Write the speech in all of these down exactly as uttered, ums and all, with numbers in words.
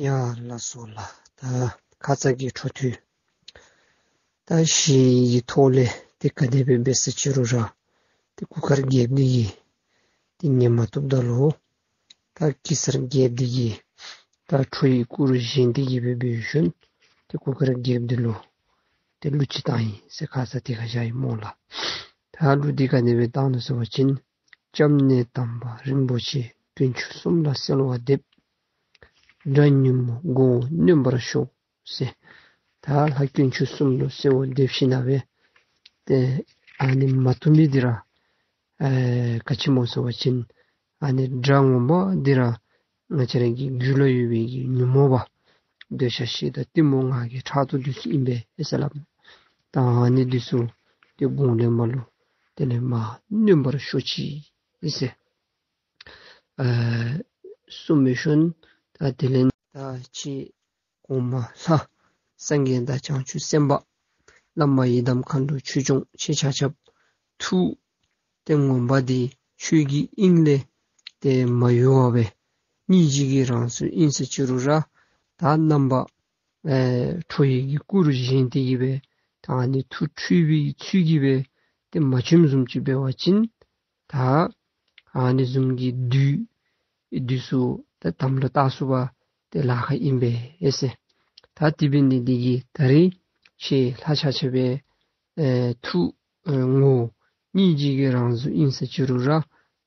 ཡ་ལགས་སོ་ལགས། ད་ཁ་ཙ་གི་འཕྲོ་མཐུད་ད་ཞི་གི་ཐོག་ལས་ཏེ་ག་དེ་སྦེ་འབད་ས་ཅི་རུང་ར་ཏེ་གུར་དཀར་རྒྱལཔོ་འདི་གིས་ཏེ་ཉན་མ་བཏུབ་ད་ལུ་ད་གེ་སར་རྒྱལཔོ་འདི་གིས་ད་ཁྲོ་བོའི་སྐུ་རུ་བཞེངས་ཏེ་གི་སྦེ་འབད་ཞིནམ་ཏེ་གུར་དཀར་རྒྱལཔོ་འདི་ལུ་ཏེ་གླུ་ཅིག་བཏང་ཡི་ཟེར་ཁ་ཙ་དེ་ཁར་བཞག་ཡི་སྨོ་ལགས། ད་གླུ་འདི་ག་དེ་སྦེ་བཏང་ནུག་ཟེར་བ་ཅིན། སྐྱབས་གནས་དམ་པ་རིན་པོ་ཆེ། དཀོན་མཆོག་གསུམ་ལ་གསོལ་བ་འདེབས། དགྲ་ཉོན་མོངས་མགོ་བོ་གནོན་པར་ཤོག་ཟེར། ད་ལྷ་དཀོན་མཆོག་གསུམ་ལུ་གསོལ་བ་འདེབས་ཞིནམ་ལས་ཏེ་ཨ་ནི་མ་བཏུབ་མི་འདི་ར་ཨེ་ག་ཅི་སྨོ་ཟེར་བ་ཅིན་ཨ་ནི་དགྲ་ངོ་མ་འདི་ར་ང་བཅས་ར་གི་རྒྱུད་ལུ་ཡོད་པའི་གི་ཉོན་མོངས་པ་འདོད་ཆགས་ཞེ་སྡང་གཏི་མུག་ང་རྒྱལ་ཕྲག་དོག་འདི་ཚུ་ཨིན་པས་ཟེར་སླབ། ད་ཨ་ནི་འདི་ཚུ་ཏེ་དགུང་ལས་མར་ལུ་དེ་ལས་མར་གནོན་པར་ཤོག་ཅིག་ཟེར་ཨ་གསུངས་པའི་ཤུལ་ད་དེ་ལས་ད་ཁྱེད་གོང་མ་ལྷ་སངས་རྒྱས་དང་བྱང་ཆུབ་སེམས་དཔའ་བླ་མ་ཡི་དམ་མཁའ་འགྲོ་ཆོས་སྐྱོང་ཁྱེད་ཆ་ཁྱབ་ཐུགས་ཏེ་ངོ་མ་འདི་ཆོས་ཀྱི་དབྱིངས་ལས་ཏེ་མ་གཡོ་བར་སྦེ་སྙིང་རྗེ་གི་རང་གཟུགས་ཨིན་ཟེར་ཅི་རུང་ར་ད་རྣམ་པ་ཨེ་ཁྲོ་བོའི་གི་སྐུ་རུ་བཞེངས་ཏེ་གི་སྦེ་ད་ཨ་ནི་ཐུགས་འཁྲུལ་པའི་ཚུལ་གྱིས་སྦེ་ཏེ་མ་བྱོནམ་བཟུམ་ཅིག་འབད་བ་ཅིན་ད་ཨ་ནི་བཟུམ་གྱི་བདུད་འདི་ཚུ་ད་དམ་ལུ་བཏགས་ཚུགས་པ་ཏེ་ལཱ་ཁག་ཨིན་པས་ཟེར། ད་དེ་འབད་ནི་འདི་གིས་ད་རིས་ཁྱེད་ལྷ་ཆ་ཁྱབ་སྦེ་ཨེ་ཐུགས་ཨེ་ངོ་བོ་སྙིང་རྗེ་གི་རང་གཟུགས་ཨིན་ཟེར་ཅི་རུང་ར་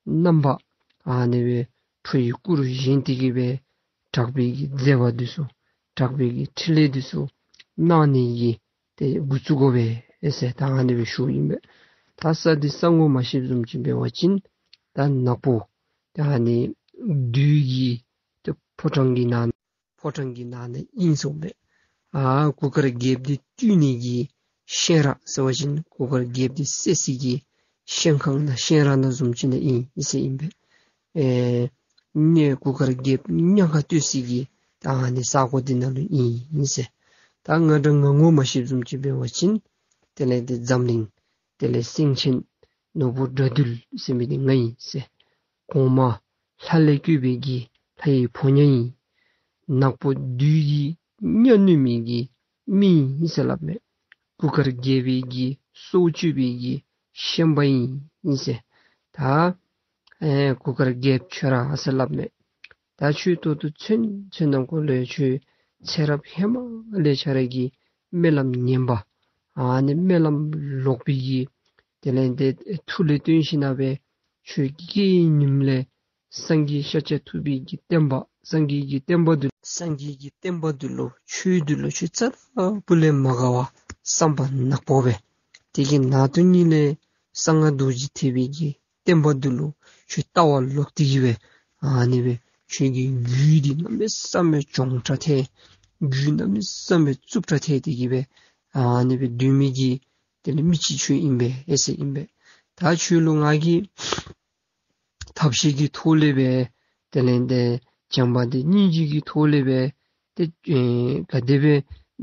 རྣམ་པ་ཨ་ནི་སྦེ་ཁྲོ་བོའི་སྐུ་རུ་བཞེངས་ཏེ་གི་སྦེ་དྲག་པོའི་གི་མཛད་པ་འདི་ཚུ་དྲག་པོའི་གི་ཕྲིན་ལས་འདི་ཚུ་གནང་ནི་གི་ཏེ་འགོ་བཙུགས་དགོ་པས་ཟེར་ད་ཨ་ནི་སྦེ་ཞུཝ་ཨིན་པས། ད་ས་འདི་ས་ངོ་མ་ཤེསཔ་བཟུམ་ཅིག་འབད་བ་ཅིན་ད་ནག་པོ་ད་ཨ་ནི་བདུད་ཀྱི་ཏེ་ཕོ་བྲང་གི་ནང་ཕོ་བྲང་གི་ནང་ན་ཨིན་ཟེར་ཨིན་པས། ཨ་གུར་དཀར་རྒྱལཔོ་འདི་བཏུལ་ནི་གི་ཤེས་རབ་ཟེར་བ་ཅིན་གུར་དཀར་རྒྱལཔོ་འདི་བསད་ས་གི་ཤེས་ཁང་ནང་ཤེས་རབ་ནང་བཟུམ་ཅིག་ནང་ཨིན་ཨིན་ཟེར་ཨིན་པས། ཨེ་ནི་གུར་དཀར་རྒྱལཔོ་ཉག་ག་སྟོན་ས་གི་ད་ཨ་ནི་ས་གོ་འདི་ནང་ལུ་ཨིན་ཨིན་ཟེར། ད་ང་འདྲ་ང་ངོ་མ་ཤེསཔ་བཟུམ་ཅིག་འབད་བ་ཅིན་དེ་ལས་ཏེ་འཛམ་གླིང་དེ་ལས་སེང་ཆེན་ནོར་བུ་དགྲ་འདུལ་ཟེར་མི་འདི་ང་ཨིན་ཟེར། གོང་མ་ལྷ་ལས་བསྐོས་པའི་གི་ལྷ་ཡི་ཕོ་ཉ་ཨིན། ནག་པོ་བདུད་ཀྱི་གཉའ་གནོན་མི་གི་མི་ཨིན་ཟེར་སླབ་མས། གུར་དཀར་རྒྱལ་པོའི་གི་སྲོག་གཅོད་པའི་གི་ཤན་པ་ཨིན་ཟེར། ད་ཨེ་གུར་དཀར་རྒྱལཔོ་ཁྱོད་ར་ཟེར་སླབ་མས། ད་ཁྱོད་ད་ལྟོ་ཚུན་ཚོད་ནང་འཁོད་ལུ་ཁྱོད་ཚེ་རབས་ཧེ་མ་ལས་ཁྱོད་ར་གི་སྨོན་ལམ་ངན་པ་ཨ་ནི་སྨོན་ལམ་ལོག་པའི་གི་དེ་ལས་ཏེ་ཐུགས་ལས་བཏོན་ཞིནམ་ལས་ཁྱོད་ཀྱིས་ཉིནམ་ལས་སངས་རྒྱས་ཤཱཀྱ་ཐུབ་པའི་གི་བསྟན་པ་སངས་རྒྱས་ཀྱི་བསྟན་པ་འདི་སངས་རྒྱས་ཀྱི་བསྟན་པ་འདི་ལུ་ཆོས་འདི་ལུ་ཁྱོད་རྩ་ལས་མ་དགའ་བར་བསམ་པ་ནག་པོ་སྦེ་དེ་གི་ནང་དོན་ཉིད་ལས་གསང་སྔགས་རྡོ་རྗེ་ཐེག་པའི་གི་བསྟན་པ་འདི་ལུ་ཁྱོད་ལྟ་བ་ལོག་སྟེ་གི་སྦེ་ཨ་ནི་སྦེ་ཁྱོད་ཀྱི་རྒྱུད་འདི་གནམ་མེད་ས་མེད་གྱོང་དྲགས་ཏེ་རྒྱུད་གནམ་མེད་ས་མེད་རྩུབ་དྲགས་ཏེ་དེ་གི་སྦེ་ཨ་ནི་སྦེ་སྡོད་མི་གི་དེ་ལས་མི་ཅིག་ཁྱོད་ཨིན་པས་ཨེ་ཟེར་ཨིན་པས། ད་ཁྱོད་ལུ་ང་གིས་ཐབས་ཤེས་ཀྱི་ཐོག་ལས་སྦེ་དེ་ལས་ཏེ་བྱམས་པ་འདི་སྙིང་རྗེ་གི་ཐོག་ལས་སྦེ་ཏེ་ཨེ་ག་དེ་སྦེ་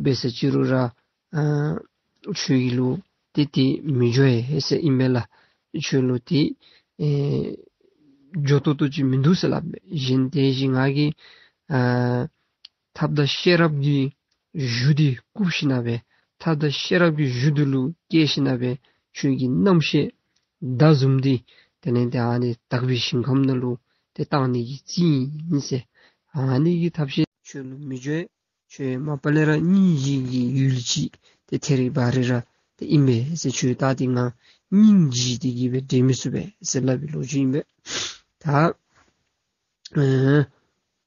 འབད་ས་ཅི་རུང་ར་ཨ་ཁྱོད་ཀྱི་ལུ་ཏེ་དེ་མི་འགྱོ་ཨེ་ཟེར་ཨིན་པས་ལགས། ཁྱོད་ལུ་དེ་ཨེ་འགྱོ་ཏོག་ཏོ་ཅིག་མིན་འདུག་ཟེར་སླབ་མས། གཞན་དེ་བཞིན་ང་གིས་ཨ་ཐབས་དང་ཤེས་རབ་ཀྱི་གཞུ་འདི་བཀུག་ཞིནམ་ལས་ཐབས་དང་ཤེས་རབ་ཀྱི་གཞུ་འདི་ལུ་བཀལ་ཞིནམ་ལས་ཁྱོད་ཀྱི་རྣམ་ཤེས་མདའ་བཟུམ་འདི་དེ་ལས་ཏེ་ཨ་ནི་དག་པའི་ཞིང་ཁམས་ནང་ལུ་ཏེ་བཏང་ནི་གི་རྩིས་ཨིན་ཟེར། ཨ་ནི་གི་ཐབས་ཤེས་ཁྱོད་ལུ་མི་འགྱོ། ཁྱོད་མ་པ་ལས་ར་སྙིང་རྗེ་གི་ཡུལ་གྱི་ཏེ་ཐད་རི་བ་རི་ར་ཏེ་ཨིན་པས་ཟེར། ཁྱོད་ད་ཏེ་ང་སྙིང་རྗེ་འདི་གིས་སྦེ་འདྲེན་མི་ཚུགས་པས་ཟེར་སླབ་པའི་ལོ་རྒྱུས་ཨིན་པས། ད་ཨ་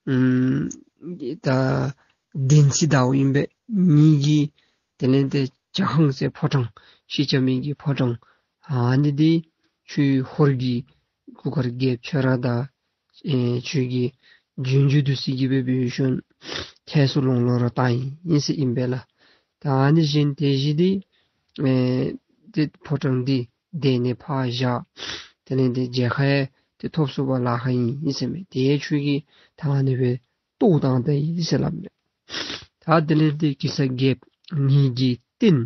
ཨམ་ད་བདེན་ཚིག་དྭོགས་ཨིན་པས། ངེ་གི་དེ་ལས་ཏེ་བྱ་ཧང་ཟེར་ཕོ་བྲང་ཤེས་བྱ་མེད་ཀྱི་ཕོ་བྲང་ཨ་ནི་འདི་ཁྱོད་ཧོར་གྱི་གུར་དཀར་རྒྱལཔོ་ཁྱོད་ར་དང་ཨེ་ཁྱོད་ཀྱི་རྒྱུན་འཇུ་འདི་ཚུ་གིས་སྦེ་འབད་ཞིནམ་ཐལ་སོ་ལོང་ལོང་ར་བཏང་ཡི་ཨིན་ཟེར་ཨིན་པས་ལགས། ད་ཨ་ནི་གཞན་དེ་བཞིན་འདི་ཨེ་ཏེ་ཕོ་བྲང་འདི་དེ་ནས་ཕར་བཞག། དེ་ལས་ཏེ་མཇལ་ཁ་ཡང་ཏེ་ཐོབ་ཚུགས་པར་ལཱ་ཁག་ཨིན་ཨིན་ཟེར་མས། དེ་ཁྱོད་ཀྱིས་ད་ཨ་ནི་སྦེ་བཏོག་བཏང་ད་ཡི་ཟེར་སླབ་མས། ད་དེ་ལས་ཏེ་གེ་སར་རྒྱལཔོ་ངེ་གི་རྟེན་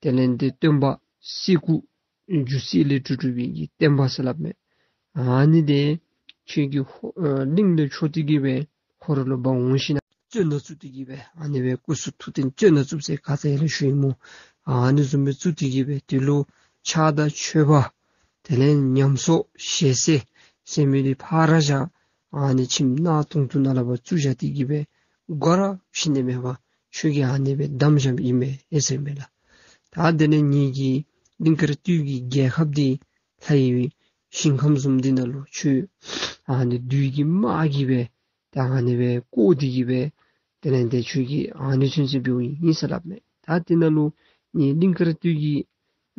དེ་ལས་ཏེ་སྟོན་པ་གསེར་སྐུ་རྒྱུ་གསེར་ལས་གྲུབ་གྲུབ་པའི་གི་བསྟན་པ་ཟེར་སླབ་མས། ཨ་ནི་དེ་ཁྱོད་ཀྱིས་ཧོ་ཨ་གླིང་ལས་འཕྱོག་སྟེ་གི་སྦེ་ཧོར་ལུ་འབག་འོང་ཞིནམ་ བཙོན་ནང་བཙུགས་ཏེ་གི་སྦེ་ཨ་ནི་སྦེ་སྐུ་གསུང་ཐུགས་རྟེན་བཙོན་ནང་བཙུགས་ཟེར་ཁ་ཙ་ཡར་ལས་ཞུ་ཡི་སྨོ། ཨ་ནི་བཟུམ་སྦེ་བཙུགས་ཏེ་གི་སྦེ་དེ་ལུ་ཕྱག་དང་མཆོད་པ་དེ་ལས་ཉམས་གསོ་ཞལ་ཟས་ཟེར་མི་འདི་ཕར་བཞག། ཨ་ནི་ཁྱིམ་ནང་དུང་དུང་ནང་ལུ་ཕར་བཙུགས་བཞག་སྟེ་གི་སྦེ་སྒོ་ར་ཕྱེ་ནི་མེད་པར་ཁྱོད་ཀྱིས་ཨ་ནི་སྦེ་བསྡམས་བཞགཔ་ཨིན་མས་ཟེར་ཨིན་པས་ལགས། ད་དེ་ལས་ངེ་གི་གླིང་དཀར་སྟོད་ཀྱི་རྒྱལ་ཁབ་འདི་ལྷའི་ཞིང་ཁམས་བཟུམ་འདི་ནང་ལུ་ཁྱོད་ཨ་ནི་བདུད་ཀྱི་དམག་གིས་སྦེ་ད་ཨ་ནི་སྦེ་བསྐོར་ཏེ་གི་སྦེ་དེ་ལས་ཏེ་ཁྱོད་ཀྱིས་ཨ་ནི་ཚུན་ཚོད་འབདཝ་ཨིན་ཟེར་སླབ་མས། ད་དེ་ནང་ལུ་ངེ་གླིང་དཀར་སྟོད་ཀྱི་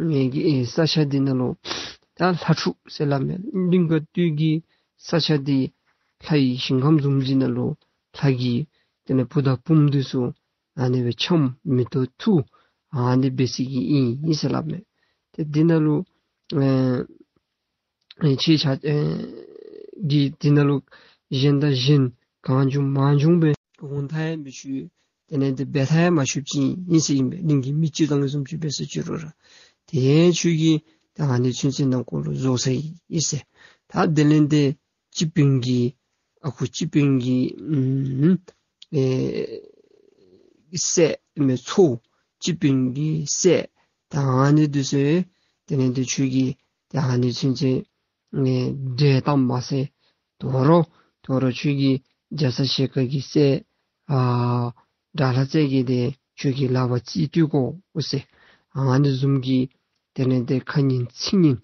ངེ་གི་ཨེ་ས་ཆ་འདི་ནང་ལུ་ད་ལྷ་ཕྲུག་ཟེར་སླབ་མས། གླིང་དཀར་སྟོད་ཀྱི་ས་ཆ་འདི་ལྷའི་ཞིང་ཁམས་བཟུམ་འདི་ནང་ལུ་ལྷ་གི་དེ་ལས་བུ་དང་བུམོ་འདི་ཚུ་ཨ་ནི་སྦེ་འཆམ་མེ་ཏོག་འཐུ་ཨ་ནི་འབད་ས་གི་ཨིན་ཨིན་ཟེར་སླབ་མས། ཏེ་འདི་ནང་ལུ་ཨེ་ཨེ་ཁྱེད་ཆ་ཨེ་གི་འདི་ནང་ལུ་གཞན་དང་གཞན་གང་བྱུང་མང་བྱུང་སྦེ་འོང་ཐག་ཡང་མི་ཆོད། དེ་ལས་ཏེ་འབད་ཐག་ཡང་མ་ཆོདཔ་ཅིག་ཨིན་ཟེར་ཨིན་པས། གླིང་གི་མི་སྤྱིར་བཏང་གི་བཟུམ་ཅིག་འབད་ས་ཅི་རུང་ར་དེ་ཡང་ཁྱོད་ཀྱིས་ད་ཨ་ནི་ཚུན་ཚོད་ནང་འཁོད་ལུ་རྫོགས་སོ་ཡི་ཟེར། ད་དེ་ལས་ཏེ་སྤྱི་དཔོན་གྱི་ཨ་ཁུ་སྤྱི་དཔོན་གྱི་ཨམ་ཨེ་སྲས་མི་ཚུ་སྤྱི་དཔོན་གྱི་སྲས་ད་ཨ་ནི་འདི་ཚུ་དེ་ལས་ཏེ་ཁྱོད་ཀྱིས་ད་ཨ་ནི་ཚུན་ཚོད་ཨེ་བསྒྲལ་བཏངམ་མ་ཚད་དོ་རུང་དོ་རུང་ཁྱོད་ཀྱིས་རྒྱ་ཚ་ཞལ་དཀར་གྱི་སྲས་ཨ་དགྲ་ལྷ་རྩེ་རྒྱལ་འདི་ཁྱོད་ཀྱིས་ལག་པར་བཙིར་སྡོད་དགོ་ཟེར་ཨ་ནི་བཟུམ་གྱི་དེ་ལས་ཏེ་ཁ་ངན་ཚིག་ངན་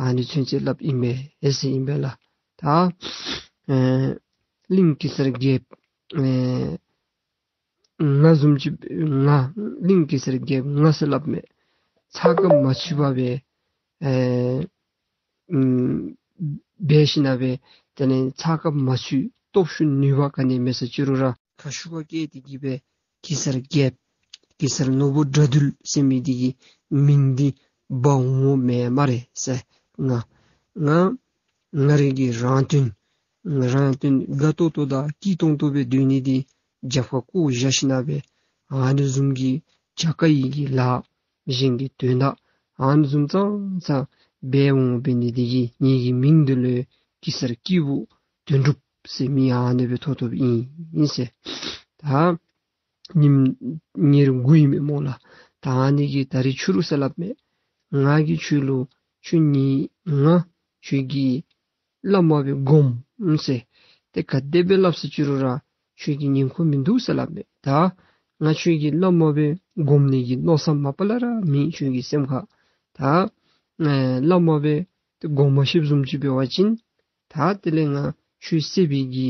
ཨ་ནི་ཚུན་ཚོད་སླབ་ཨིན་པས་ཟེར་ཨིན་པས་ལགས། ད་ཨེ་གླིང་གེ་སར་རྒྱལཔོ་ཨེ་ང་བཟུམ་ཅིག་ང་གླིང་གེ་སར་རྒྱལཔོ་ང་ཟེར་སླབ་མས། ཚ་ག་མ་ཚུད་པར་སྦེ་ཨེ་ཨམ་འབད་ཞིན་ན་སྦེ་དེ་ལས་ཚ་ག་མ་ཚུད་སྟོབས་ཤུགས་ནུས་པ་ག་ནི་མེད་ས་ཅི་རུང་ར་ཁ་ཤུགས་ཀྱིས་བསྐྱེད་དེ་གི་སྦེ་གེ་སར་རྒྱལཔོ་གེ་སར་ནོར་བུ་དགྲ་འདུལ་ཟེར་མི་འདི་གི་མིང་འདི་འབག་འོང་མེད་སྨ་རེ་ཟེར། ང་ང་ང་རའི་གི་རང་དོན་རང་དོན་དགའ་ཏོག་ཏོ་དང་སྐྱིད་ཏོང་ཏོ་སྦེ་སྡོད་ནི་འདི་རྒྱབ་ཁར་བཀོ་བཞག་ཞིན་ན་སྦེ་ཨ་ནི་བཟུམ་གྱི་བྱ་དཀའ་ཡི་གི་ལཱ་གཞན་གྱི་དོན་དག་ཨ་ནི་བཟུམ་ཙང་ཙང་འབད་འོང་འབད་ནི་འདི་གིས་ངེ་གི་མིང་འདི་ལུ་གེ་སར་སྐྱེས་བུ་དོན་གྲུབ་ཟེར་མིང་ཨ་ནི་སྦེ་ཐོབ་ཐོབ་ཨིན་ཨིན་ཟེར། ད་ཉིནམ་ཉེར་དགུ་ཨིན་མས་སྨོ་ལགས། ད་ཨ་ནི་གི་ད་རིས་ཕྱི་རུ་ཟེར་སླབ་མས། ང་གིས་ཁྱོད་ལུ་ཁྱོད་ངེ་ང་ཁྱོད་ཀྱི་བླ་མ་སྦེ་སྒོམ་ཟེར། ཏེ་ག་དེ་སྦེ་སླབ་ས་ཅི་རུང་ར་ཁྱོད་ཀྱིས་ཉན་ཁོམ་མིན་འདུག་ཟེར་སླབ་མས། ད་ང་ཁྱོད་ཀྱི་བླ་མ་སྦེ་སྒོམ་ནི་གི་མནོ་བསམ་མ་པ་ལས་ར་མེད་ཁྱོད་ཀྱི་སེམས་ཁར། ད་ཨེ་བླ་མ་སྦེ་ཏེ་སྒོམ་མ་ཤེསཔ་བཟུམ་ཅིག་འབད་བ་ཅིན་ད་དེ་ལས་ང་ཁྱོད་བསད་པའི་གི་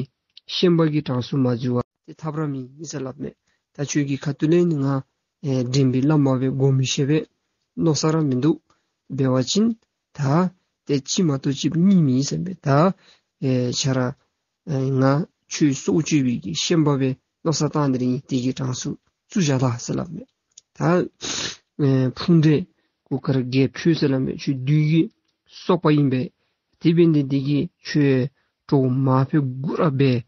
ཤན་པ་གི་གྲངས་སུ་མ་འཛུལ་བར་ཏེ་ཐབས་ར་མེད་ཟེར་སླབ་མས། ད་ཁྱོད་ཀྱི་ཁ་ཐུག་ལས་ནི་ང་ཨེ་འདྲེན་པའི་བླ་མ་སྦེ་སྒོམ་མི་ཤེས་པས་མནོ་ས་ར་མིན་འདུག། འབད་བ་ཅིན་ད་ཏེ་གཅིག་མ་གཏོགས་གཅིག་གཉིས་མེད་ཟེར་མས། ད་ཨེ་ཁྱོད་ར་ཨེ་ང་ཁྱོད་སྲོག་གཅོད་པའི་གི་ཤན་པ་སྦེ་མནོ་བསམ་བཏང་ནི་ར་ཨིན། དེ་གི་གྲངས་སུ་བཙུགས་བཞག་ད་ཟེར་སླབ་མས། ད་ཨེ་ཕུང་འདྲེ་གུར་དཀར་རྒྱལཔོ་ཁྱོད་ཟེར་སླབ་མས། ཁྱོད་བདུད་ཀྱི་སོ་པ་ཨིན་པས། དེ་འབད་ནི་འདི་གིས་ཁྱོད་གྲོགས་མ་ཕམ་དགུ་ར་འབད།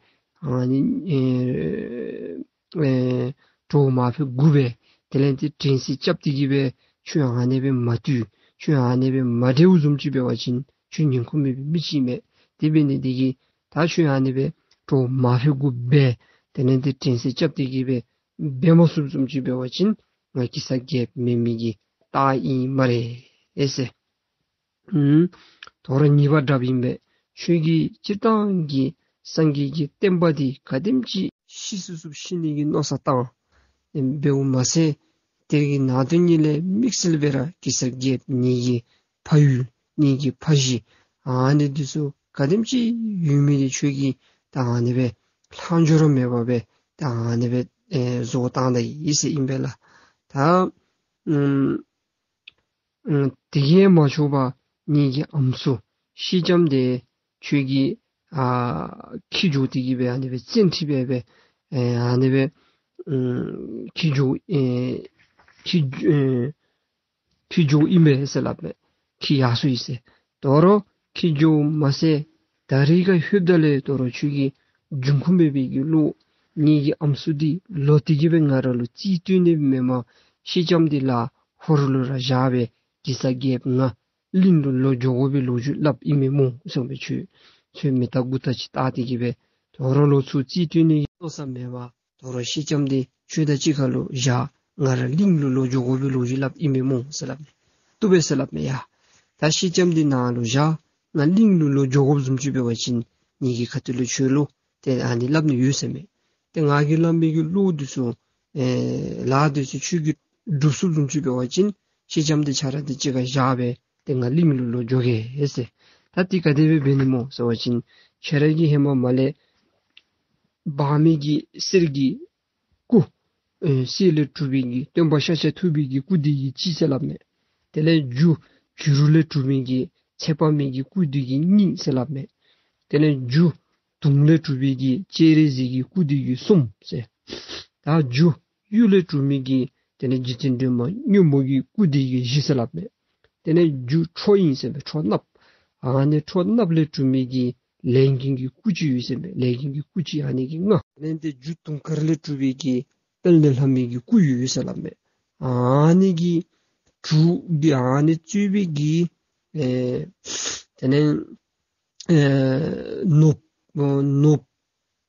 ཨ་ནི་ཨེ་ཨེ་གྲོགས་མ་ཕམ་དགུ་འབད། དེ་ལས་ཏེ་དྲན་ཤེས་རྐྱབ་སྟེ་གི་སྦེ་ཁྱོད་ཨ་ནི་སྦེ་མ་བཏུལ་ཁྱོད་ཨ་ནི་སྦེ་མ་བསྒྲལཝ་བཟུམ་ཅིག་འབད་བ་ཅིན་ཁྱོད་ཉན་ཁོམ་མེད་པའི་མི་ཅིག་མས། དེ་འབད་ནི་འདི་གིས་ད་ཁྱོད་ཨ་ནི་སྦེ་གྲོགས་མ་ཕམ་དགུ་འབད། དེ་ལས་ཏེ་དྲན་ཤེས་རྐྱབ་སྟེ་གི་སྦེ་འབད་མ་ཚུགསཔ་བཟུམ་ཅིག་འབད་བ་ཅིན་ང་གེ་སར་རྒྱལཔོ་མེན་མི་གི་རྟགས་ཨིན་སྨ་རེ་ཟེར། ཨུམ། དོ་རུང་ངེས་པ་འདྲཝ་ཨིན་པས། ཁྱོད་ཀྱིས་སྤྱིར་བཏང་གི་སངས་རྒྱས་ཀྱི་བསྟན་པ་འདི་ག་དེམ་ཅིག་ཤེས་སུ་སུ་ཤེས་ནི་གི་མནོ་བསམ་བཏང་འབདཝ་མ་ཚད་དེ་གི་ནང་དོན་ཉིད་ལས་དམིགས་བསལ་སྦེ་ར་གེ་སར་རྒྱལཔོ་ངེ་གི་ཕ་ཡུལ་ངེ་གི་ཕ་གཞིས་ཨ་ནི་འདི་ཚུ་ག་དེམ་ཅིག་ཡོད་མི་འདི་ཁྱོད་ཀྱིས་ད་ཨ་ནི་སྦེ་ལྷག་འཕྲོ་ར་མེད་པར་སྦེ་ད་ཨ་ནི་སྦེ་ཨེ་བཟོ་བཏང་ད་ཡི་ཟེར་ཨིན་པས་ལགས། ད་ཨུམ་ཨུམ་དེ་གིས་མ་ཆོག་པར་ངེ་གི་ཨམ་སྲུ་ཤེས་ལྕམ་འདི་ཁྱོད་ཀྱིས་ཨ་འཁྱིད་འགྱོ་སྟེ་གི་སྦེ་ཨ་ནི་སྦེ་བཙན་ཁྲིད་སྦེ་སྦེ་ཨེ་ཨ་ནི་སྦེ་ཨུམ་འཁྱིད་འགྱོ་ཨེ་འཁྱིད་ཨེ་འཁྱིད་འགྱོཝ་ཨིན་པས་ཟེར་སླབ་མས། འཁྱིད་ཡར་སོ་ཡི་ཟེར། དོ་རུང་འཁྱིད་འགྱོཝ་མ་ཚད་ད་རིས་ཁར་ལྷོདཔ་ད་ལས་དོ་རུང་ཁྱོད་ཀྱིས་འབྱུང་ཁུངས་མེད་པའི་གི་བློ་ངེ་གི་ཨམ་སྲུ་འདི་ལོག་སྟེ་གི་སྦེ་ང་ར་ལུ་རྩིས་སྤྲོད་ནི་མེན་པར་ཤེས་ལྕམ་འདི་ལཱ་ཧོར་ལུ་ར་བཞག་སྦེ་གེ་སར་རྒྱལཔོ་ང་གླིང་ལུ་ལོག་འགྱོ་དགོ་པའི་ལོ་རྒྱུས་སླབ་ཨིན་མས་སྨོ་གསུངས་པས། ཁྱོད་ཁྱོད་མི་རྟག་དགུ་རྟག་ཅིག་བལྟ་སྟེ་གི་སྦེ་དོ་རུང་ལོག་ཚུར་རྩིས་སྤྲོད་ནི་གི་མནོ་བསམ་མེད་པར་ དོ་རུང་སེང་ལྕམ་འདི་ཁྱོད་དང་གཅིག་ཁར་ལུ་བཞག། ང་ར་གླིང་ལུ་ལོག་འགྱོ་དགོ་པའི་ལོ་རྒྱུས་སླབ་ཨིན་མས་སྨོ་ཟེར་སླབ་མས། བཏུབ་པས་ཟེར་སླབ་མས། ཡ་ད་སེང་ལྕམ་འདི་ནཱ་ལུ་བཞག། ང་གླིང་ལུ་ལོག་འགྱོ་དགོཔ་བཟུམ་ཅིག་འབད་བ་ཅིན་ངེ་གི་ཁ་ཐུག་ལུ་ཁྱོད་ལུ་ཏེ་ཨ་ནི་སླབ་ནི་ཡོད་ཟེར་མས། ཏེ་ང་གིས་སླབ་མི་གི་བློ་འདི་ཚུ་ཨེ་ལཱ་འདི་ཚུ་ཁྱོད་ཀྱིས་སྒྲུབ་ཚུགསཔ་བཟུམ་ཅིག་འབད་བ་ཅིན་སེང་ལྕམ་འདི་ཁྱོད་ར་འདི་གཅིག་ཁར་བཞག་སྦེ་ཏེ་ང་གླིང་ལུ་ལོག་འགྱོ་གེ་ཟེར། ད་འདི་ག་དེ་སྦེ་འབད་ནི་སྨོ་ཟེར་བ་ཅིན་ཁྱོད་ར་གིས་ཧེ་མ་མར་ལས་འབངས་མི་གི་གསེར་གྱི་སྐུ་ཨེ་གསེར་ལས་གྲུབ་པའི་གི་སྟོན་པ་ཤཱཀྱ་ཐུབ་པའི་གི་སྐུ་འདི་གིས་གཅིག་ཟེར་སླབ་མས། དེ་ལས་རྒྱུ་བྱུ་རུ་ལས་གྲུབ་མི་གི་ཚེ་དཔག་མེད་ཀྱི་སྐུ་འདི་གིས་གཉིས་ཟེར་སླབ་མས། དེ་ལས་རྒྱུ་དུང་ལས་གྲུབ་པའི་གི་སྤྱན་རས་གཟིགས་ཀྱི་སྐུ་འདི་གིས་གསུམ་ཟེར། ད་རྒྱུ་གཡུ་ལས་གྲུབ་མི་གི་དེ་ལས་རྗེ་བཙུན་སྒྲོལ་མ་སྔོན་མོ་གི་སྐུ་འདི་གིས་བཞི་ཟེར་སླབ་མས། དེ་ལས་རྒྱུ་ཁྲོ་ཨིན་ཟེར་མས། ཁྲོ་གནགཔོ། ཨ་ནི་ཁྲོ་གནགཔོ་ལས་གྲུབ་མི་གི་ལས་མགོན་གྱི་སྐུ་ཅིག་ཡོད་ཟེར་མས། ལས་མགོན་གྱི་སྐུ་ཅིག་ཨ་ནི་གིས་ལྔ། དེ་ལས་ཏེ་རྒྱུ་དུང་དཀར་ལས་གྲུབ་པའི་གི་དཔལ་ལྡན་ལྷ་མོའི་གི་སྐུ་ཡོད་ཟེར་སླབ་མས། ཨ་ནི་གི་དྲུག་གི་ཨ་ནི་གཙོས་པའི་གི་ཨེ་དེ་ལས་ཨེ་ནོར་བུ་ནོར་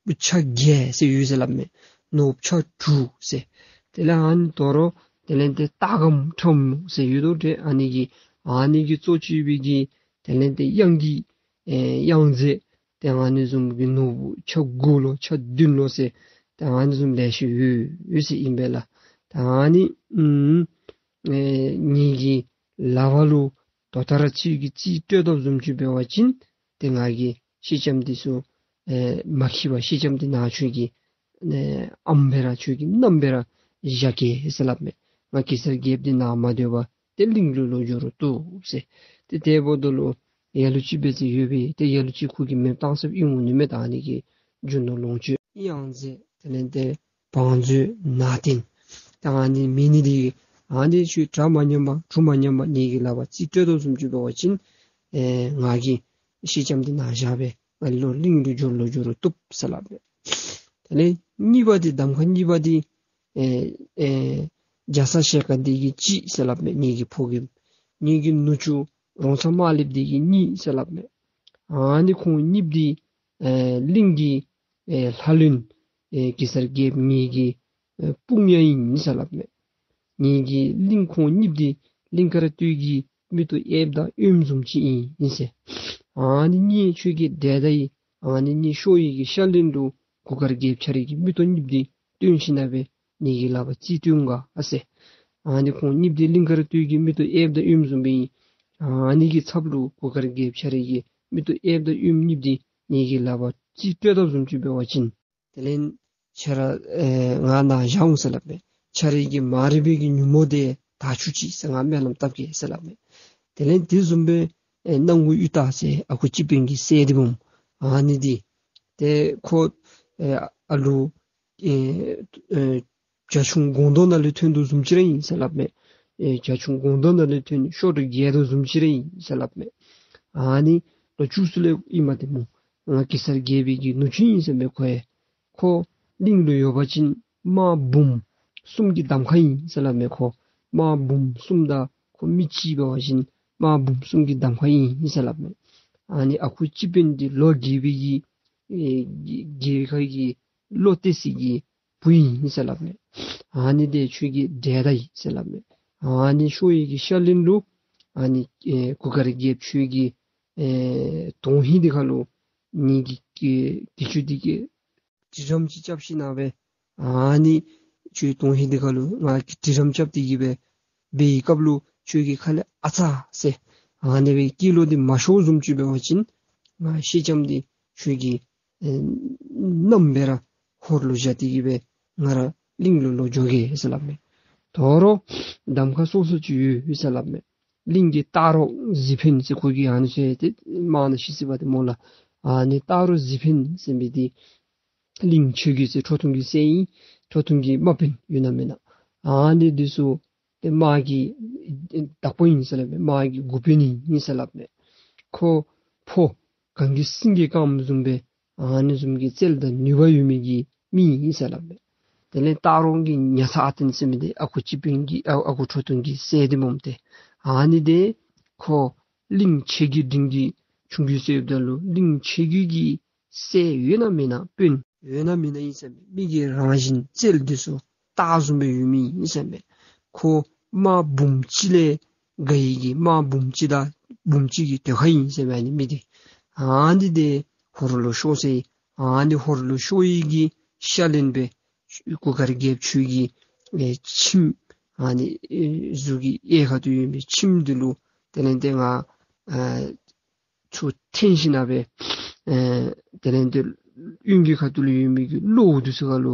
བུ་ཆ་བརྒྱད་ཟེར་ཡོད་ཟེར་སླབ་མས། ནོར་བུ་ཆ་དྲུག་ཟེར། དེ་ལས་ཨ་ནི་དོ་རུང་དེ་ལས་ཏེ་ལྟ་སྒོམ་ཁྲམ་མོ་ཟེར་ཡོད་དོ་ཏེ་ཨ་ནི་གི་ཨ་ནི་གི་གཙོ་བྱས་པའི་གི་དེ་ལས་ཏེ་གཡང་གི་ཨེ་གཡང་རྫས་ཏེ་ཨ་ནི་བཟུམ་གྱི་ནོར་བུ་ཆ་དགུ་ལོ་ཆ་བདུན་ལོ་ཟེར་ཏེ་ཨ་ནི་བཟུམ་ལེ་ཤ་ཡོད་ཡོད་ཟེར་ཨིན་པས་ལགས། ཏེ་ཨ་ནི་ཨུམ་ཨེ་ངེ་གི་ལག་པ་ལུ་ད་ལྟོ་ར་ཁྱོད་ཀྱིས་རྩིས་སྤྲོད་དོ་བཟུམ་ཅིག་འབད་བ་ཅིན་ཏེ་ང་གིས་སེང་ལྕམ་འདི་ཚུ་ཨེ་མ་འཁྱིད་པར་སེང་ལྕམ་འདི་ནཱ་ཁྱོད་ཀྱི་ཨེ་ཨམ་སྦེ་ར་ཁྱོད་ཀྱི་མནའམ་སྦེ་ར་བཞག་གེ་ཟེར་སླབ་མས། ང་གེ་སར་རྒྱལཔོ་འདི་ནཱ་མ་སྡོད་པར་ཏེ་གླིང་ལུ་ལོག་འགྱོ་རུང་བཏུབ་ཟེར། ཏེ་དེ་འབདཝ་ད་ལུ་ལ་ལུ་ཅིག་འབད་ཟེར་ཡོད་པས། ཏེ་ལ་ལུ་ཅིག་ཁོ་གིས་མེདཔ་བཏང་ས་ཨིན་འོང་ནི་མས། ད་ཨ་ནི་གི་རྒྱུ་ནོར་ལོངས་སྤྱོད་གཡང་རྫས་དེ་ལས་ཏེ་བང་མཛོད་ནང་རྟེན་ད་ཨ་ནི་མེད་ནི་འདི་གིས་ཨ་ནི་ཁྱོད་གྲ་མ་ཉམས་པར་གྲུ་མ་ཉམས་པར་ངེ་གི་ལག་པར་རྩིས་སྤྲོད་དོ་བཟུམ་ཅིག་འབད་བ་ཅིན་ཨེ་ང་གིས་སེང་ལྕམ་འདི་ནཱ་བཞག་སྦེ་ང་ལོག་གླིང་ལུ་འགྱོ་ལོག་འགྱོ་རུང་བཏུབ་ཟེར་སླབ་མས། དེ་ལས་གཉིས་པ་འདི་གདམ་ཁ་གཉིས་པ་འདི་ཨེ་ཨེ་རྒྱ་ཚ་ཞལ་དཀར་འདི་གིས་གཅིག་ཟེར་སླབ་མས། ངེ་གི་ཕོ་རྒནམ་ངེ་གི་ནུ་གཅུང་རོང་ཚ་དམར་ལེབ་འདི་གིས་གཉིས་ཟེར་སླབ་མས། ཨ་ནི་ཁོང་གཉིསཔོ་འདི་ཨེ་གླིང་གི་ཨེ་ལྷ་བློན་ཨེ་གེ་སར་རྒྱལཔོ་ངེ་གི་ཨེ་དཔུང་ཡ་ཨིན་ཟེར་སླབ་མས། ངེ་གི་གླིང་ཁོང་གཉིསཔོ་འདི་གླིང་དཀར་སྟོད་ཀྱི་མིག་ཏོ་གཡསཔ་དང་གཡོནམ་བཟུམ་ཅིག་ཨིན་ཨིན་ཟེར། ཨ་ནི་གཉིས་ཁྱོད་ཀྱི་འདྲེ་ད་ཡི། ཨ་ནི་གཉིས་ཤོར་ཡི་གི་ཤ་ལན་ལུ་གུར་དཀར་རྒྱལཔོ་ཁྱོད་རའི་གི་མིག་ཏོ་གཉིསཔོ་འདི་བཏོན་ཞིནམ་ལས་ངེ་གི་ལག་པར་རྩིས་སྤྲོད་ག་ཨ་ཟེར། ཨ་ནི་ཁོང་གཉིསཔོ་འདི་གླིང་དཀར་སྟོད་ཀྱི་མིག་ཏོ་གཡསཔ་དང་གཡོནམ་བཟུམ་སྦེ་ཨིན། ཨ་ནི་གི་ཚབ་ལུ་གུར་དཀར་རྒྱལཔོ་ཁྱོད་རའི་གི་མིག་ཏོ་གཡསཔ་དང་གཡོནམ་གཉིསཔོ་འདི་ངེ་གི་ལག་པར་རྩིས་སྤྲོད་དོ་བཟུམ་ཅིག་འབད་བ་ཅིན་དེ་ལས་ཁྱོད་ར་ཨེ་ང་ནཱ་བཞག་འོང་ཟེར་སླབ་མས། ཁྱོད་རའི་གི་མ་རིག་པའི་གི་ཉོན་མོངས་འདི་དག་བཅུག་ཅིག་ཟེར་ང་སྨོན་ལམ་བཏབ་གེ་ཟེར་སླབ་མས། དེ་ལས་དེ་བཟུམ་སྦེ་ཨེ་སྣང་ངུ་གཡུ་སྟག་ཟེར་ཨ་ཁུ་སྤྱི་དཔོན་གྱི་སྲས་འདི་འབུམ་ཨ་ནི་འདི་ཏེ་ཁོ་ཨེ་ཨ་ལུ་ཨེ་ཨེ་བྱ་ཁྱུང་སྒོང་རྡོག་ནང་ལས་ཐོན་དོ་བཟུམ་ཅིག་ར་ཨིན་ཟེར་སླབ་མས། ཨེ་བྱ་ཁྱུང་སྒོང་རྡོག་ནང་ལས་ཐོན་གཤོག་སྒྲོ་རྒྱས་དོ་བཟུམ་ཅིག་ར་ཨིན་ཟེར་སླབ་མས། ཨ་ནི་ལོ་བཅུ་གསུམ་ལས་ཨིན་མས་ཏེ་སྨོ། ང་གེ་སར་རྒྱལ་པོའི་གི་ནུ་གཅུང་ཨིན་ཟེར་མས་ཁོ་ཡང་། ཁོ་གླིང་ལུ་ཡོད་པ་ཅིན་དམག་འབུམ་གསུམ་གྱི་གདམ་ཁ་ཨིན་ཟེར་སླབ་མས། ཁོ་དམག་འབུམ་གསུམ་དང་ཁོ་མི་གཅིག་འབད་བ་ཅིན་དམག་འབུམ་གསུམ་གྱི་གདམ་ཁ་ཨིན་ཟེར་སླབ་མས། ཨ་ནི་ཨ་ཁུ་སྤྱི་དཔོན་འདི་ལོ་རྒས་པའི་གི་ཨེ་རྒས་ཁ་གི་བློ་གཏད་ས་གི་བུ་ཨིན་ཟེར་སླབ་མས། ཨ་ནི་འདི་ཁྱོད་ཀྱི་འདྲེ་ད་ཡི་ཟེར་སླབ་མས། ཨ་ནི་ཤོར་ཡི་གི་ཤ་ལན་ལུ་ཨ་ནི་ཨེ་གུར་དཀར་རྒྱལཔོ་ཁྱོད་ཀྱི་ཨེ་དོན་ཧིང་འདི་ཁ་ལུ་ངེ་གི་གི་གི་ཆུ་འདི་གི་དྲི་རམ་ཅིག་རྐྱབ་ཞིནམ་ལས་ཨ་ནི་ཁྱོད་དོན་ཧིང་འདི་ཁ་ལུ་ང་གིས་དྲི་རམ་རྐྱབ་སྟེ་གི་སྦེ་འབད་བའི་སྐབས་ལུ་ཁྱོད་ཀྱི་ཁ་ལས་ཨ་ཙ་ཟེར་ཨ་ནི་སྦེ་སྐད་ལོག་འདི་མ་ཤོར་བཟུམ་ཅིག་འབད་བ་ཅིན་ང་སེང་ལྕམ་འདི་ཁྱོད་ཀྱི་ཨེ་མནའམ་སྦེ་ར་ཧོར་ལུ་བཞག་སྟེ་གི་སྦེ་ང་ར་གླིང་ལུ་ལོག་འགྱོ་གེ་ཟེར་སླབ་མས། དོ་རུང་གདམ་ཁ་སོ་སོ་ཅིག་ཡོད་ཟེར་སླབ་མས། གླིང་གི་སྟག་རོང་གཟིག་འཕེན་ཟེར་ཁོ་གི་ཨ་ནི་ཚུ་ཡང་ཏེ་མང་ན་ཤི་སི་བ་ཏེ་སྨོ་ལགས། ཨ་ནི་སྟག་རོང་གཟིག་འཕེན་ཟེར་མི་འདི་གླིང་ཆོས་རྒྱལ་ཟེར་ཁྲོ་ཐུང་གི་སྲས་ཨིན། ཁྲོ་ཐུང་གི་དམག་དཔོན་ཡོད་ན་མེན་ན། ཨ་ནི་འདི་ཚུ་ཏེ་དམག་གི་བདག་པོ་ཨིན་ཟེར་སླབ་མས། དམག་གི་འགོ་དཔོན་ཨིན་ཟེར་སླབ་མས། ཁོ་ཕོ་གངས་ཀྱི་སེང་གེ་དཀརམོ་བཟུམ་སྦེ་ཨ་ནི་བཟུམ་གྱི་རྩལ་དང་ནུས་པ་ཡོད་མི་གི་མི་ཨིན་ཟེར་སླབ་མས། དེ་ལས་སྟག་རོང་གི་ཉ་ཚ་ཨ་བརྟན་ཟེར་མི་འདི་ཨ་ཁུ་སྤྱི་དཔོན་གྱི་ཨ་ཨ་ཁུ་ཁྲོ་ཐུང་གི་སྲས་འདི་འབུམ་ཏེ། ཨ་ནི་འདི་ཁོ་གླིང་ཆེ་རྒྱུད་འབྲིང་རྒྱུད་ཆུང་རྒྱུད་ཟེརཝ་ད་ལུ་གླིང་ཆེ་རྒྱུད་ཀྱི་སྲས་ཡོད་ན་མེན་ན་དཔོན་ ཡོད་ན་མེད་ན་ཨིན་ཟེར་མས། མི་གི་རང་བཞིན་རྩལ་འདི་ཚུ་སྟག་བཟུམ་སྦེ་ཡོད་མི་ཨིན་ཟེར་མས། ཁོ་དམག་འབུམ་གཅིག་ལས་དགའ་ཡི་གི་དམག་འབུམ་གཅིག་དང་འབུམ་གཅིག་གི་ཟློས་གར་ཨིན་ཟེར་མས། ཨ་ནི་མི་འདི་ཨ་ནི་འདི་ཧོར་ལུ་ཤོར་ཟེར། ཨ་ནི་ཧོར་ལུ་ཤོར་ཡི་གི་ཤ་ལན་སྦེ་གུར་དཀར་རྒྱལཔོ་ཁྱོད་ཀྱི་ཨེ་ཁྱིམ་ཨ་ནི་ཨེ་གཟུགས་ཀྱི་གཡས་ཁ་ཐུག་ཡོད་མི་ཁྱིམ་འདི་ལུ་དེ་ལས་ཏེ་ང་ཨ་ཚུར་འཐེན་ཞིནམ་སྦེ་ཨེ་དེ་ལས་ཏེ་གཡོན་གྱི་ཁ་ཐུག་ལུ་ཡོད་མི་གི་གློ་འདི་ཚུ་ཁ་ལུ་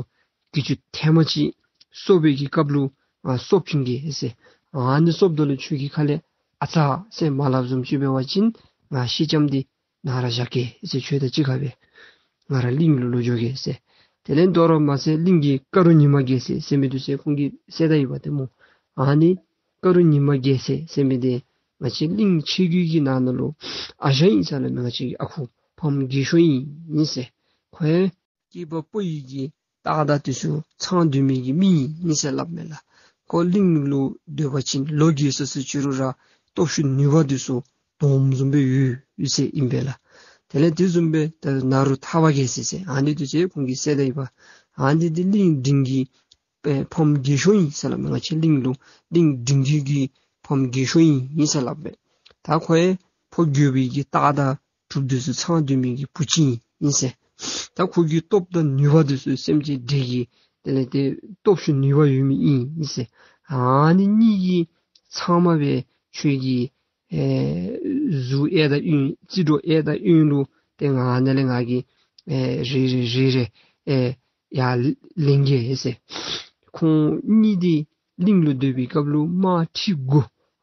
གྱི་ཅུང་ཐེངས་མ་གཅིག་སོབ་པའི་གི་སྐབས་ལུ་ཨ་སོབ་བྱིན་གེ་ཟེར། ཨ་ནི་སོབ་ད་ལུ་ཁྱོད་ཀྱིས་ཁ་ལས་ཨ་ཙ་ཟེར་མ་སླབ་བཟུམ་ཅིག་འབད་བ་ཅིན་ང་སེང་ལྕམ་འདི་ནཱ་ར་བཞག་གེ་ཟེར། ཁྱོད་དང་གཅིག་ཁར་སྦེ་ང་ར་གླིང་ལུ་ལོག་འགྱོ་གེ་ཟེར། དེ་ལས་དོ་རུང་མ་ཚད་གླིང་གི་དཀར་པོ་ཉི་མ་རྒྱལ་མཚན་ཟེར་མི་འདི་ཚུ་ཁོང་གིས་བསད་ད་ཡི་པ་ཏེ་སྨོ། ཨ་ནི་དཀར་པོ་ཉི་མ་རྒྱལ་མཚན་ཟེར་མི་འདི་ང་བཅས་གླིང་ཆེ་རྒྱུད་ཀྱི་ནང་ན་ལུ་ཨ་ཞང་ཨིན་ཟེར་སླབ་མས། ང་བཅས་ཀྱི་ཨ་ཁུ་ཕམ་རྒས་ཤོས་ཨིན་ཟེར། ཁོ་ཡང་སྐྱེས་པ་ཕོ་ཡི་གི་རྟགས་དང་འདི་ཚུ་ཚང་སྡོད་མི་གི་མི་ཨིན་ཟེར་སླབ་མས་ལགས། ཁོ་གླིང་ལུ་སྡོད་པ་ཅིན་ལོ་རྒས་སོ་སོ་ཅི་རུང་ར་སྟོབས་ཤུགས་ནུས་པ་འདི་ཚུ་དོམ་བཟུམ་སྦེ་ཡོད་ཡོད་ཟེར་ཨིན་པས་ལགས། དེ་ལས་དེ་བཟུམ་སྦེ་ད་ནཱ་རུ་ཐར་པ་རྒྱལ་མཚན་ཟེར་ཨ་ནི་འདི་ཚུ་ཁོང་གིས་བསད་ད་ཡི་པ། ཨ་ནི་འདི་གླིང་འབྲིང་གི་ཨེ་ཕམ་རྒས་ཤོས་ཨིན་ཟེར་སླབ་མས། ང་བཅས་གླིང་ལུ་གླིང་འབྲིང་རྒྱུད་ཀྱི་ཕམ་རྒས་ཤོས་ཨིན་ཟེར་སླབ་མས། ད་ཁོ་ཡང་ཕོ་རྒོད་པའི་གི་རྟགས་དང་གྲུབ་འདི་ཚུ་ཚང་སྡོད་མི་གི་བུ་ཅིག་ཨིན་ཟེར། ད་ཁོ་གི་སྟོབས་དང་ནུས་པ་འདི་ཚུ་སེམས་ཅན་འདྲེ་གི་དེ་ལས་ཏེ་སྟོབས་ཤུགས་ནུས་པ་ཡོད་མི་ཨིན་ཟེར། ཨ་ནི་གཉིས་ཀྱིས་ཚབ་མ་སྦེ་ཁྱོད་ཀྱི་ཨེ་གཟུགས་གཡས་དང་གཡོན་རྩིས་འགྲོ་གཡས་དང་གཡོན་ལུ་ཏེ་ང་ནཱ་ལས་ང་གིས་ཨེ་རེ་རེ་རེ་རེ་ཨེ་ཡར་ལེན་གེ་ཟེར། ཁོང་གཉིས་འདི་གླིང་ལུ་སྡོད་པའི་སྐབས་ལུ་དམག་ཁྲི་དགུ་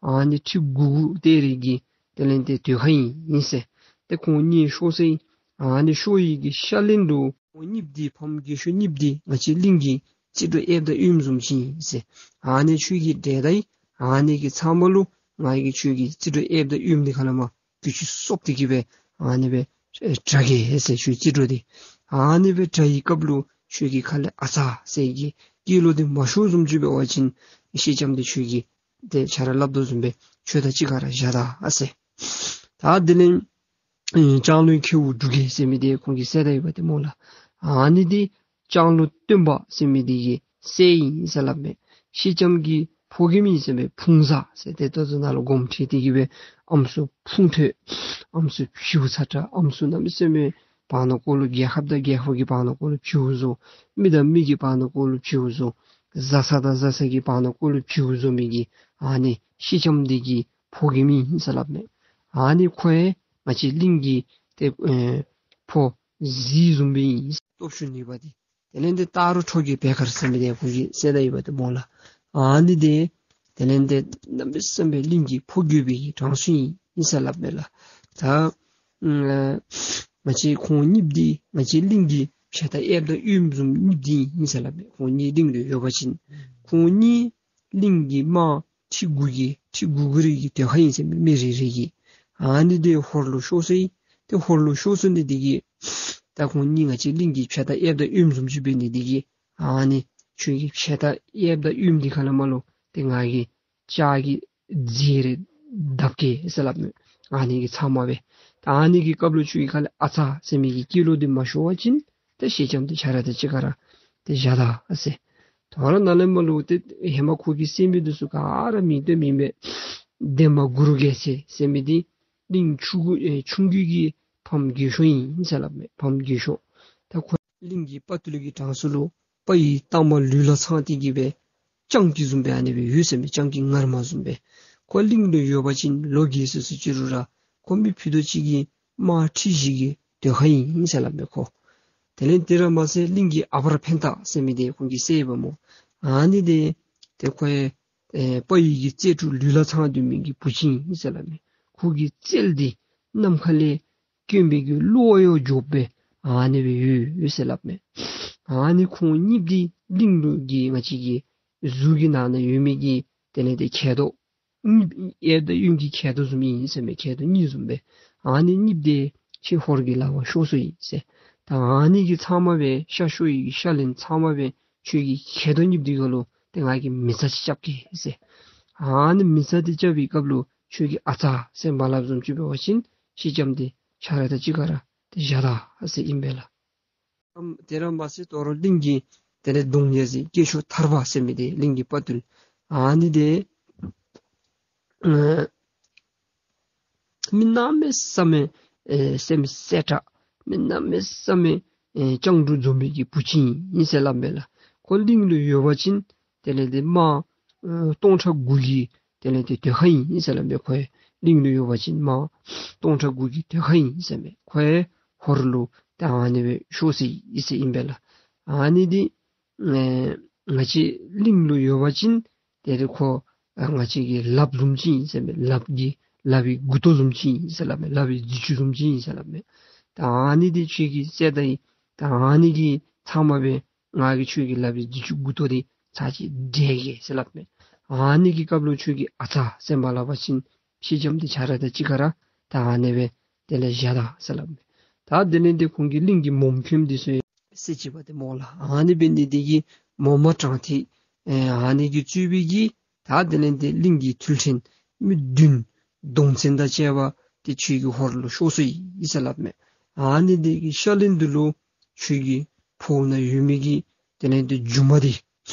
ཨ་ནི་ཁྲི་དགུ་དགུ་སྟེར་ཡི་གི་དེ་ལས་ཏེ་ཟློས་གར་ཨིན་ཟེར། ཏེ་ཁོང་གཉིས་ཤོར་ཟེར། ཨ་ནི་ཤོར་ཡི་གི་ཤ་ལན་ལུ་ཁོང་གཉིས་འདི་ཕམ་རྒས་ཤོས་གཉིས་འདི་ང་བཅས་གླིང་གི་རྩིས་འགྲོ་གཡས་དང་གཡོན་བཟུམ་ཅིག་ཨིན་ཟེར། ཨ་ནི་ཁྱོད་ཀྱིས་འདྲེ་ད་ཡི། ཨ་ནི་གི་ཚབ་མ་ལུ་ང་གིས་ཁྱོད་ཀྱི་རྩིས་འགྲོ་གཡས་དང་གཡོན་འདི་ཁ་ལས་མར་གྱི་ཅུང་སོབ་སྟེ་གི་སྦེ་ཨ་ནི་སྦེ་ཨེ་དྲ་གེ་ཟེར། ཁྱོད་རྩིས་འགྲོ་འདི་ཨ་ནི་སྦེ་དྲ་ཡི་སྐབས་ལུ་ཁྱོད་ཀྱིས་ཁ་ལས་ཨ་ཙ་ཟེར་གྱི་སྐད་ལོག་འདི་མ་ཤོར་བཟུམ་ཅིག་འབད་བ་ཅིན་སེང་ལྕམ་འདི་ཁྱོད་ཀྱིས་ཏེ་ཆ་ར་སླབ་དོ་བཟུམ་སྦེ་ཁྱོད་དང་གཅིག་ཁར་ར་བཞག་ད་ཟེར། ད་དེ་ལས་ཨེ་ལྕང་ལོའི་ཁྱེའུ་འབྲུག་རྒྱལ་ཟེར་མི་འདི་ཁོང་གིས་བསད་ད་ཡི་པ་ཏེ་སྨོ་ལགས། ཨ་ནི་འདི་ལྕང་ལོ་སྟོན་པ་ཟེར་མི་འདི་གི་སྲས་ཨིན་ཟེར་སླབ་མས། སེང་ལྕམ་གྱི་ཕོ་རྒནམ་ཨིན་ཟེར་མས། ཕུང་བཟའ་ཟེར། ཏེ་ད་ལྟོ་ནཱ་ལུ་སྒོམ་ཁྲིད་དེ་གི་སྦེ་ཨམ་སྲུ་ཕུང་ཐོད་ཨམ་སྲུ་བྱིའུ་ཚ་དྲག་ཨམ་སྲུ་གནམ་མེད་ས་མེད་བར་ན་ཀོ་ལུ་རྒྱལ་ཁབ་དང་རྒྱལ་ཁབ་ཀྱི་བར་ན་ཀོ་ལུ་བྱིའུ་བཟོ། མི་དང་མི་གི་བར་ན་ཀོ་ལུ་བྱིའུ་བཟོ། བཟའ་ཚང་དང་བཟའ་ཚང་གི་བར་ན་ཀོ་ལུ་བྱིའུ་བཟོ་མི་གི་ཨ་ནི་སེང་ལྕམ་འདི་གི་ཕོ་རྒནམ་ཨིན་ཟེར་སླབ་མས། ཨ་ནི་ཁོ་ཡང་ང་བཅས་གླིང་གི་ཏེ་ཨེ་ཕོ་གཟིག་བཟུམ་སྦེ་ཨིན། སྟོབས་ཤུགས་ནུས་པ་འདི། དེ་ལས་ཏེ་སྟག་རོང་ཁྲོ་རྒྱལ་བེར་དཀར་ཟེར་མི་འདི་ཁོང་གིས་བསད་ད་ཡི་པ་ཏེ་སྨོ་ལགས། ཨ་ནི་འདི་དེ་ལས་ཏེ་གནམ་མེད་ས་མེད་གླིང་གི་ཕོ་རྒོད་པའི་གི་གྲངས་སུ་ཨིན་ཨིན་ཟེར་སླབ་མས་ལགས། ད་ཨ་ང་བཅས་ཁོང་གཉིས་འདི་ང་བཅས་གླིང་གི་ཕྱེད་དང་གཡསཔ་དང་གཡོནམ་བཟུམ་གཉིས་འདི་ཨིན་ཟེར་སླབ་མས། ཁོང་གཉིས་གླིང་ལུ་ཡོད་པ་ཅིན་ཁོང་གཉིས་གླིང་གི་དམག་ཁྲི་དགུ་གི་ཁྲི་དགུ་དགུ་རེ་གི་ཟློས་གར་ཨིན་ཟེར་མས། མི་རེ་རེ་གི། ཨ་ནི་འདི་ཧོར་ལུ་ཤོར་སོ་ཡི། ཏེ་ཧོར་ལུ་ཤོར་སོ་ནི་འདི་གིས་ད་ཁོང་གཉིས་ང་བཅས་གླིང་གི་ཕྱེད་དང་གཡསཔ་དང་གཡོནམ་བཟུམ་ཅིག་འབད་ནི་འདི་གིས་ཨ་ནི་ཁྱོད་ཀྱི་ཕྱེད་དང་གཡསཔ་དང་གཡོནམ་འདི་ཁ་ལས་མར་ལུ་ཏེ་ང་གིས་ལྕགས་ཀྱི་རྫས་རེ་བརྡབ་གེ་ཟེར་སླབ་མས། ཨ་ནི་གི་ཚབ་མ་སྦེ། ད་ཨ་ནི་གི་སྐབས་ལུ་ཁྱོད་ཀྱིས་ཁ་ལས་ཨ་ཚ་ཟེར་མི་གི་སྐད་ལོག་འདི་མ་ཤོར་བ་ཅིན་ཏེ་སེང་ལྕམ་འདི་ཁྱོད་ར་དང་གཅིག་ཁར་ཏེ་བཞག་ད་ཟེར། དོ་རུང་ནཱ་ལས་མར་ལུ་ཏེ་ཧེ་མ་ཁོ་གིས་བསད་མི་འདི་ཚུ་ག་ར་མིང་བཏོན་མི་མེད། འདན་མ་གུར་རྒྱལ་མཚན་ཟེར་མི་འདི་གླིང་ཆུང་ཀུ་ཨེ་ཆུང་རྒྱུད་ཀྱི་ཕམ་རྒས་ཤོས་ཨིན་ཟེར་སླབ་མས། ཕམ་རྒས་ཤོས། ད་ཁོ་གླིང་གི་དཔའ་བརྟུལ་གྱི་གྲངས་སུ་ལུ་དཔའ་ཡི་རྟགས་མ་ལུས་ལ་ཚང་སྟེ་གི་སྦེ་སྤྱང་ཀི་བཟུམ་སྦེ་ཨ་ནི་སྦེ་ཡོད་ཟེར་མས། སྤྱང་ཀི་ངར་མ་བཟུམ་སྦེ། ཁོ་གླིང་ལུ་ཡོད་པ་ཅིན་ལོ་རྒས་སོ་སོ་ཅི་རུང་ར་ཁོ་མི་ཕུད་རྡོག་གཅིག་གི་དམག་ཁྲི་བཞི་གི་ཟློས་གར་ཨིན་ཟེར་སླབ་མས་ཁོ། དེ་ལས་དེ་ར་མ་ཚད་གླིང་གི་ཨ་བར་འཕན་ཐག་ཟེར་མི་འདི་ཁོང་གིས་བསད་ཡི་པ་སྨོ། ཨ་ནི་འདི་ཏེ་ཁོ་ཡང་ཨེ་དཔའ་ཡི་གི་རྩལ་དྲུག་ལུས་ལ་ཚང་སྡོད་མི་གི་བུ་ཅིག་ཨིན་ཟེར་སླབ་མས། ཁོ་གི་རྩལ་འདི་ནམ་མཁའ་ལས་དཀོན་པའི་གི་གློག་ཡང་འཇོག་པའི་ཨ་ནི་སྦེ་ཡོད་ཡོད་ཟེར་སླབ་མས། ཨ་ནི་ཁོང་གཉིས་འདི་གླིང་ལུ་གི་ང་བཅས་ཀྱི་གཟུགས་ཀྱི་ནང་ན་ཡོད་མི་གི་དེ་ལས་ཏེ་འཁྱལ་ཏོ་གཡས་དང་གཡོན་གྱི་འཁྱལ་ཏོ་བཟུམ་ཨིན་ཟེར་མས། འཁྱལ་ཏོ་གཉིས་བཟུམ་སྦེ། ཨ་ནི་གཉིས་འདི་ཁྱོད་ཧོར་གྱི་ལག་པར་ཤོར་སོ་ཡི་ཟེར། ད་ཨ་ནི་གི་ཚབ་མ་སྦེ་ཤ་ཤོར་ཡི་གི་ཤ་ལན་ཚབ་མ་སྦེ་ཁྱོད་ཀྱི་འཁྱལ་ཏོ་གཉིས་འདི་གུ་ལུ་ཏེ་ང་གིས་མེ་བཙའ་ཅིག་རྐྱབ་གེ་ཟེར། ཨ་ནི་མེ་བཙའ་འདི་རྐྱབ་པའི་སྐབས་ལུ་ཁྱོད་ཀྱིས་ཨ་ཚ་ཟེར་མ་སླབ་བཟུམ་ཅིག་འབད་བ་ཅིན་སེང་ལྕམ་འདི་ཁྱོད་ར་དང་གཅིག་ཁར་ཏེ་བཞག་ད་ཟེར་ཨིན་པས་ལགས། ཨམ་དེ་ར་མ་ཚད་དོ་རུང་གླིང་གི་དེ་ལས་གདོང་ལེགས་སི་སྐྱེས་མཆོག་ཐར་པ་ཟེར་མི་དེ་གླིང་གི་དཔའ་བརྟུལ་ཨ་ནི་དེ་ཨ་མི་གནམ་མེད་ས་མེད་ཨེ་སེམས་གསལ་དྲགས། མི་གནམ་མེད་ས་མེད་ཨེ་སྤྱང་གྲུང་འཛོམས་མི་གི་བུ་ཅིག་ཨིན་ཟེར་སླབ་མས་ལགས། ཁོ་གླིང་ལུ་ཡོད་པ་ཅིན་དེ་ལས་དེ་དམག་ཨེ་སྟོང་ཕྲག་དགུ་གི་དེ་ལས་དེ་ཟློས་གར་ཨིན་ཟེར་སླབ་མས། ཁོ་ཡང་གླིང་ལུ་ཡོད་པ་ཅིན་དམག་སྟོང་ཕྲག་དགུ་གི་ཟློས་གར་ཨིན་ཟེར་མས། ཁོ་ཡང་ཧོར་ལུ་ད་ཨ་ནི་སྦེ་ཤོར་སོ་ཡི་ཟེར་ཨིན་པས་ལགས། ཨ་ནི་འདི་ཨེ་ང་བཅས་གླིང་ལུ་ཡོད་པ་ཅིན་དེ་ལས་ཁོ་ཨ་ང་བཅས་ཀྱི་ལགཔ་བཟུམ་ཅིག་ཨིན་ཟེར་མས། ལགཔ་གི་ལག་པའི་མགུ་ཏོ་བཟུམ་ཅིག་ཨིན་ཟེར་སླབ་མས། ལག་པའི་རྫི་ཅུ་བཟུམ་ཅིག་ཨིན་ཟེར་སླབ་མས། ད་ཨ་ནི་འདི་ཁྱོད་ཀྱིས་བསད་ད་ཡི། ད་ཨ་ནི་གི་ཚབ་མ་སྦེ་ང་གིས་ཁྱོད་ཀྱི་ལག་པའི་རྫི་ཅུ་མགུ་ཏོ་འདི་ཚར་གཅིག་བསྒྲལ་གེ་ཟེར་སླབ་མས། ཨ་ནི་གི་སྐབས་ལུ་ཁྱོད་ཀྱིས་ཨ་ཙ་ཟེར་མ་སླབ་པ་ཅིན་ཤེལ་ལྕམ་འདི་ཁྱོད་ར་དང་གཅིག་ཁར་ད་ཨ་ནི་སྦེ་དེ་ལས་བཞག་ད་ཟེར་སླབ་མས། ད་དེ་ལས་འདི་ཁོང་གི་གླིང་གི་མོམ་མཁན་འདི་ཚུ་ཡང་སྲས་གཅིག་པ་དེ་མོ་ལགས། ཨ་ནི་འབད་ནི་འདི་གིས་མོ་མ་དྲང་ཐིག་ཨེ་ཨ་ནི་གིས་གཙོས་པའི་གི་ད་དེ་ལས་འདི་གླིང་གི་ཐུལ་ཕྲན་མི་བདུན་གདོང་བཙན་དང་བཅས་པ་དེ་ཁྱོད་ཀྱི་ཧོར་ལུ་ཤོར་སོ་ཡི་ཟེར་སླབ་མས། ཨ་ནི་འདི་གི་ཤ་ལན་འདི་ལུ་ཁྱོད་ཀྱི་ཕོཝ་ནང་ཡོད་མི་གི་དེ་ལས་འདི་རྒྱུ་མ་འདི་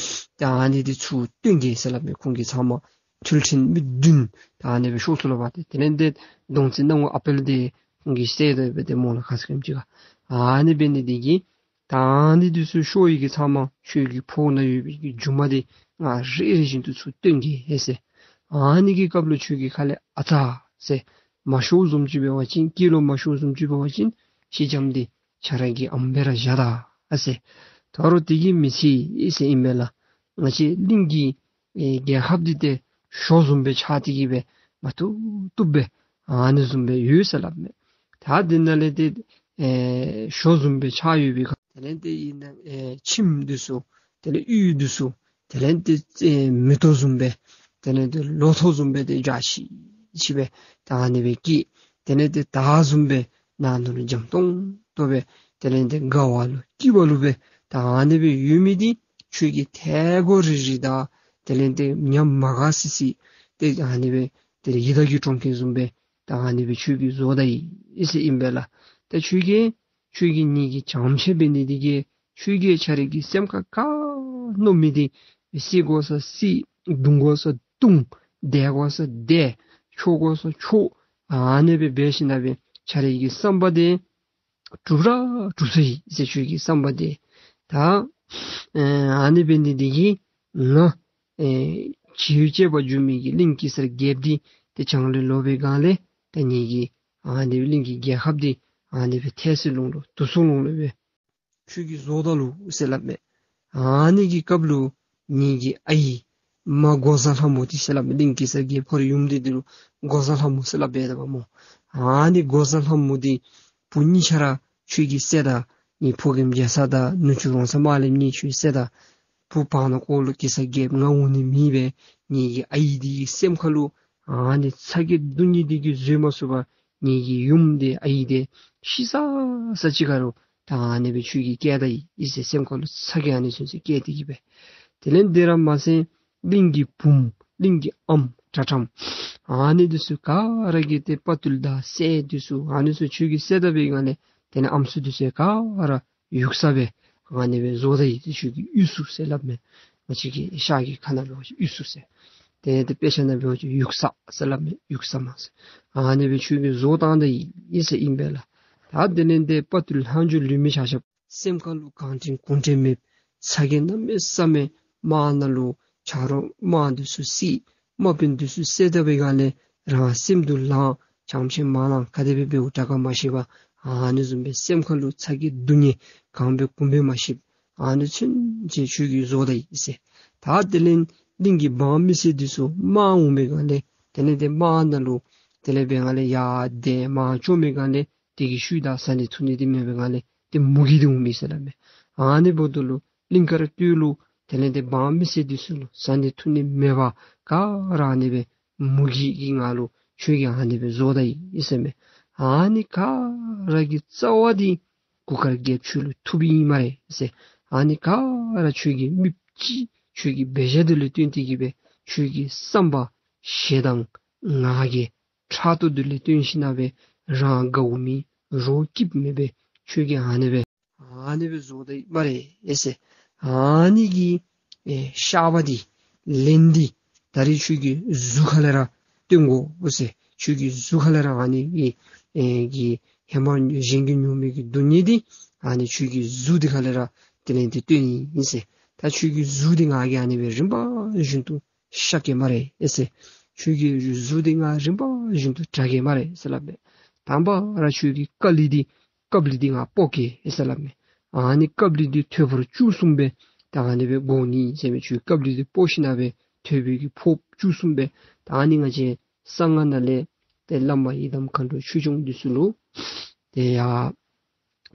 ད་ཨ་ནི་འདི་ཚུར་སྟོན་གེ་ཟེར་སླབ་མས། ཁོང་གི་ཚབ་མ་ཐུལ་ཕྲན་མི་བདུན་ད་ཨ་ནི་སྦེ་ཤོར་སོ་ལོ་པ་དེ། དེ་ལས་འདི་གདོང་བཙན་སྣང་ངུ་ཨ་དཔལ་དེ་ཁོང་གི་སྲས་དེ་སྦེ་དེ་མོ་ལགས། ཁ་སྐམ་ཅིག་ཁར་ཨ་ནི་འབད་ནི་འདི་གིས་ད་ཨ་ནི་འདི་ཚུར་ཤོར་ཡི་གི་ཚབ་མ་ཁྱོད་ཀྱི་ཕོཝ་ནང་ཡོད་པའི་གི་རྒྱུ་མ་འདི་ང་རེ་རེ་བཞིན་དུ་ཚུར་སྟོན་གེ་ཨེ་ཟེར། ཨ་ནི་གི་སྐབས་ལུ་ཁྱོད་ཀྱིས་ཁ་ལས་ཨ་ཙ་ཟེར་མ་ཤོར་བཟུམ་ཅིག་འབད་བ་ཅིན་སྐད་ལུ་མ་ཤོར་བཟུམ་ཅིག་འབད་བ་ཅིན་ཤེལ་ལྕམ་འདི་ཁྱོད་ར་གི་ཨམ་སྦེ་ར་བཞག་ད་ཨ་ཟེར། ད་རུང་དེ་གིས་མི་ཚད་ཨེ་ཟེར་ཨིན་པས་ལགས། ང་བཅས་གླིང་གི་ཨེ་རྒྱལ་ཁབ་འདི་ཏེ་ཞོ་བཟུམ་སྦེ་ཆགས་ཏེ་གི་སྦེ་མ་བཏུབ་བཏུབ་སྦེ་ཨ་ནི་བཟུམ་སྦེ་ཡོད་ཟེར་སླབ་མས། ད་འདི་ནང་ལས་ཏེ་ཨེ་ཞོ་བཟུམ་སྦེ་ཆགས་ཡོད་པའི་ཁར་དེ་ལས་ཏེ་ཨིན་ན་ཨེ་ཁྱིམ་འདི་ཚུ་དེ་ལས་གཡུས་འདི་ཚུ་དེ་ལས་ཏེ་ཨེ་མེ་ཏོག་བཟུམ་སྦེ་དེ་ལས་ཏེ་ལོ་ཐོག་བཟུམ་སྦེ་ཏེ་འཇའ་ཆི་ཆི་སྦེ་ད་ཨ་ནི་སྦེ་སྐྱེས། དེ་ལས་ཏེ་དར་བཟུམ་སྦེ་ནང་ན་ལུ་འཇམ་ཏོང་ཏོ་སྦེ་དེ་ལས་ཏེ་དགའ་བ་ལུ་སྐྱིད་པ་ལུ་སྦེ་ད་ཨ་ནི་སྦེ་ཡོད་མི་འདི་ཁྱོད་ཀྱིས་ཐལ་གོ་རི་རི་དང་དེ་ལས་ཏེ་ཉམས་མ་དགའ་སི་སི་ཏེ་ཨ་ནི་སྦེ་དེ་ལས་ཡི་དྭགས་ཀྱི་གྲོང་ཁྱེར་བཟུམ་སྦེ་ད་ཨ་ནི་སྦེ་ཁྱོད་ཀྱིས་བཟོ་ད་ཡི་ཨེ་ཟེར་ཨིན་པས་ལགས། ད་ཁྱོད་ཀྱིས་ཁྱོད་ཀྱིས་ངེ་གི་བྱམས་བརྩེ་འབད་ནི་འདི་གིས་ཁྱོད་ཀྱིས་ཁྱོད་རའི་གི་སེམས་ཁར་ག་མནོ་མི་འདི་བསད་དགོ་ས་བསད། བརྡུང་དགོ་ས་བརྡུང་། བརྡེག་དགོ་ས་བརྡེག། འཕྱོག་དགོ་ས་འཕྱོག། ཨ་ནི་སྦེ་འབད་ཞིནམ་ལས་ཁྱོད་རའི་གི་བསམ་པ་འདི་འགྲུབ་ར་འགྲུབ་སོ་ཡི་ཟེར། ཁྱོད་ཀྱི་བསམ་པ་འདི་ད་ཨ་ནི་འབད་ནི་འདི་གིས་ང་ཨེ་བྱིའུ་གཅེས་པར་འབྱུང་མི་གི་གླིང་གེ་སར་རྒྱལཔོ་འདི་ཏེ་བྱང་ལས་ལོག་པའི་སྒང་ལས་ད་ངེ་གི་ཨ་ནི་གླིང་གི་རྒྱལ་ཁབ་འདི་ཨ་ནི་སྦེ་ཐལ་སི་ལོང་ལོ་དུག་སོ་ལོང་ལོ་སྦེ་ཁྱོད་ཀྱིས་བཟོ་ད་ལོ་ཟེར་སླབ་མས། ཨ་ནི་གི་སྐབས་ལུ་ངེ་གི་ཨའི་མ་འགོག་བཟའ་ལྷ་མོ་འདི་ཟེར་སླབ་མས། གླིང་གེ་སར་རྒྱལཔོ་ཁོ་རའི་ཡུམ་འདི་འདི་ལུ་འགོག་བཟའ་ལྷ་མོ་ཟེར་སླབ་པས་ད་པ་སྨོ། ཨ་ནི་འགོག་བཟའ་ལྷ་མོ་འདི་བུ་གཉིས་ཆ་ར་ཁྱོད་ཀྱིས་བསད་ད། ངེ་ཕོ་རྒནམ་རྒྱ་ཚ་དང་ནུ་གཅུང་རོང་ཚ་དམར་ལེབ་གཉིས་ཁྱོད་བསད་ད། བུ་བར་ན་ཁོ་ལུ་གེ་སར་རྒྱལཔོ་ང་འོང་ནི་མེད་པས། ངེ་གི་ཨའི་འདི་གི་སེམས་ཁ་ལུ་ཨ་ནི་ཚ་གྱང་སྡུག་བསྔལ་འདི་གིས་བཟོད་མ་ཚུགས་པར་ངེ་གི་ཡུམ་འདི་ཨའི་འདི་ཤི་ས་ས་ཅིག་ཁར་ལུ་ད་ཨ་ནི་སྦེ་ཁྱོད་ཀྱིས་བསྐྱལ་ད་ཡི་ཟེར་སེམས་ཁ་ལུ་ཚ་གྱང་ཨ་ནི་ཚུ་ཚུ་བསྐྱལ་ཏེ་གི་སྦེ། དེ་ལས་དེ་ར་མ་ཚད་གླིང་གི་བུམོ་གླིང་གི་ཨམ་དྲག་དྲགས་ཨ་ནི་འདི་ཚུ་ག་ར་གིས་ཏེ་དཔའ་བརྟུལ་དང་སྲས་འདི་ཚུ་ཨ་ནི་ཚུ་ཁྱོད་ཀྱིས་བསད་ད་པའི་སྒང་ལས་དེ་ལས་ཨམ་སྲུ་འདི་ཚུ་ག་ར་ཡུགས་ས་སྦེ་ཨ་ནི་སྦེ་བཟོ་ད་ཡི། ཏེ་ཁྱོད་ཀྱི་ཡུགས་སུ་ཟེར་སླབ་མས། ང་བཅས་ཀྱི་ཤར་གྱི་ཁ་ནང་འབད་བ་ཅིན་ཡུགས་སུ་ཟེར། ཏེ་ཏེ་དཔེ་ཆ་ནང་འབད་བ་ཅིན་ཡུགས་ས་ཟེར་སླབ་མས། ཡུགས་ས་མ་ཟེར། ཨ་ནི་སྦེ་ཁྱོད་ཀྱིས་བཟོ་བཏང་ད་ཡི་ཟེར་ཨིན་པས་ལགས། ད་དེ་ལས་ཏེ་དཔའ་བརྟུལ་ལྷག་མཇུག་ལུས་མི་ཆ་ཁྱབ་སེམས་ཁ་ལུ་གང་དྲན་གུང་དྲན་མེད། ཚ་གྱང་གནམ་མེད་ས་མེད་དམག་ནང་ལུ་ཆ་རོགས་དམག་འདི་ཚུ་བསད། དམག་དཔོན་འདི་ཚུ་བསད་ད་པའི་སྒང་ལས་རང་སེམས་སྡུག་ལངས། བྱམས་ཆེན་མ་ལངས། ག་དེ་སྦེ་འབདཝ་དྲག་ག་མ་ཤེས་པར་ཨ་ནི་བཟུམ་སྦེ་སེམས་ཁ་ལུ་ཚ་གྱང་སྡུག་བསྔལ་གང་འབད་གུང་འབད་མ་ཤེས། ཨ་ནི་ཚུན་ཚོད་ཁྱོད་ཀྱིས་བཟོ་ད་ཡི་ཟེར། ད་དེ་ལས་གླིང་གི་འབངས་མི་སེར་འདི་ཚུ་དམག་འོང་པའི་སྒང་ལས་དེ་ལས་ཏེ་དམག་ནང་ལུ་དེ་ལས་འབད་སྒང་ལས་ཡར་དེད་དམག་བཅོམ་པའི་སྒང་ལས་དེ་གི་ཤུལ་ད་ཟ་ནི་འཐུང་ནི་འདི་མེད་པའི་སྒང་ལས་ཏེ་མུ་གེ་འདི་འོང་མི་ཟེར་སླབ་མས། ཨ་ནི་འབདཝ་ད་ལུ་གླིང་དཀར་སྟོད་ལུ་དེ་ལས་ཏེ་འབངས་མི་སེར་འདི་ཚུ་ལུ་ཟ་ནི་འཐུང་ནི་མེད་པར་ག་ར་ཨ་ནི་སྦེ་མུ་གེ་གི་ངང་ལུ་ཁྱོད་ཀྱིས་ཨ་ནི་སྦེ་བཟོ་ད་ཡི་ཟེར་མས། ཨ་ནི་ག་ར་གི་རྩ་བ་འདི་གུར་དཀར་རྒྱལཔོ་ཁྱོད་ལུ་ཐུགཔ་ཨིན་སྨ་རེ་ཟེར། ཨ་ནི་ག་ར་ཁྱོད་ཀྱི་མི་ཅིག་ཁྱོད་ཀྱི་འབད་བཞག་འདི་ལུ་བརྟེན་ཏེ་གི་སྦེ་ཁྱོད་ཀྱི་བསམ་པ་ཞེ་སྡང་ང་རྒྱལ་ཕྲག་དོག་འདི་ལུ་བརྟེན་ཞིན་ན་སྦེ་རང་དགའཝ་མེད་རོགས་སྐྱིདཔ་མེད་པར་ཁྱོད་ཀྱིས་ཨ་ནི་སྦེ་ཨ་ ཨ་ནི་སྦེ་བཟོ་དོ་སྨ་རེ་ཟེར། ཨ་ནི་གི་ཨེ་བཤགས་པ་འདི་ལན་འདི་ད་རིས་ཁྱོད་ཀྱི་གཟུགས་ཁ་ལས་ར་སྟོན་དགོ་ཟེར། ཁྱོད་ཀྱི་གཟུགས་ཁ་ལས་ར་ཨ་ནི་གི་ཨེ་གི་ཧེ་མ་གཞན་གྱིས་མྱོང་མི་གི་སྡུག་བསྔལ་འདི་ཨ་ནི་ཁྱོད་ཀྱི་གཟུགས་འདི་ཁ་ལས་ར་དེ་ལས་འདི་སྟོན་ནི་ཨིན་ཟེར། ད་ཁྱོད་ཀྱི་གཟུགས་འདི་ང་གིས་ཨ་ནི་སྦེ་རིམ་པ་བཞིན་དུ་བཤགས་གེ་སྨ་རེ་ཟེར། ཁྱོད་ཀྱི་གཟུགས་འདི་ང་རིམ་པ་བཞིན་དུ་དྲ་གེ་སྨ་རེ་ཟེར་སླབ་མས། དང་པ་ར་ཁྱོད་ཀྱི་ཀབ་ལི་འདི་ཀབ་ལི་འདི་ང་སྤོ་གེ་ཟེར་སླབ་མས། ཨ་ནི་ཀབ་ལི་འདི་ཐོད་ཕོར་བཅུ་གསུམ་སྦེ་ད་ཨ་ནི་སྦེ་བགོ་ནི་ཟེར་མས། ཁྱོད་ཀབ་ལི་འདི་སྤོ་ཞིན་ན་སྦེ་ཐོད་ཕོར་གྱི་ཕོརཔ་བཅུ་གསུམ་སྦེ་ད་ཨ་ནི་ང་བཅས་གསང་སྔགས་ནང་ལས་ཏེ་བླ་མ་ཡི་དམ་མཁའ་འགྲོ་ཆོས་སྐྱོང་འདི་ཚུ་ལུ་ཏེ་ཡ་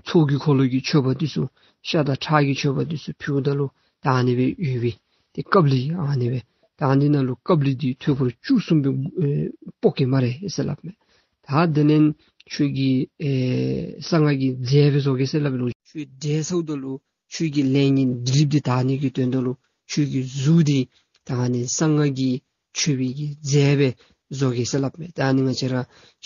ཚོགས་ཀྱི་འཁོར་ལོ་གི་མཆོད་པ་འདི་ཚུ་ཤ་དང་ཁྲག་གི་མཆོད་པ་འདི་ཚུ་ཕུལཝ་ད་ལུ་ད་ཨ་ནི་སྦེ་ཡོད་པའི་ཏེ་ཀབ་ལི་ཨ་ནི་སྦེ་ད་ཨ་ནི་ནང་ལུ་ཀབ་ལི་འདི་ཐོད་ཕོར་བཅུ་གསུམ་སྦེ་ཨེ་སྤོ་གེ་སྨ་རེ་ཟེར་སླབ་མས། ད་དེ་ལས་ཁྱོད་ཀྱི་ཨེ་གསང་སྔགས་ཀྱི་རྫས་སྦེ་བཟོ་གེ་ཟེར་སླབ་མས་ལོ། ཁྱོད་འབྲས་ཟཝ་ད་ལུ་ཁྱོད་ཀྱི་ལས་ངན་སྒྲིབ་འདི་དག་ནི་གི་དོན་དག་ལུ་ཁྱོད་ཀྱི་གཟུགས་འདི་ད་ཨ་ནི་གསང་སྔགས་ཀྱི་མཆོད་པའི་གི་རྫས་སྦེ་བཟོ་གེ་ཟེར་སླབ་མས། ད་ཨ་ནི་ང་བཅས་ར་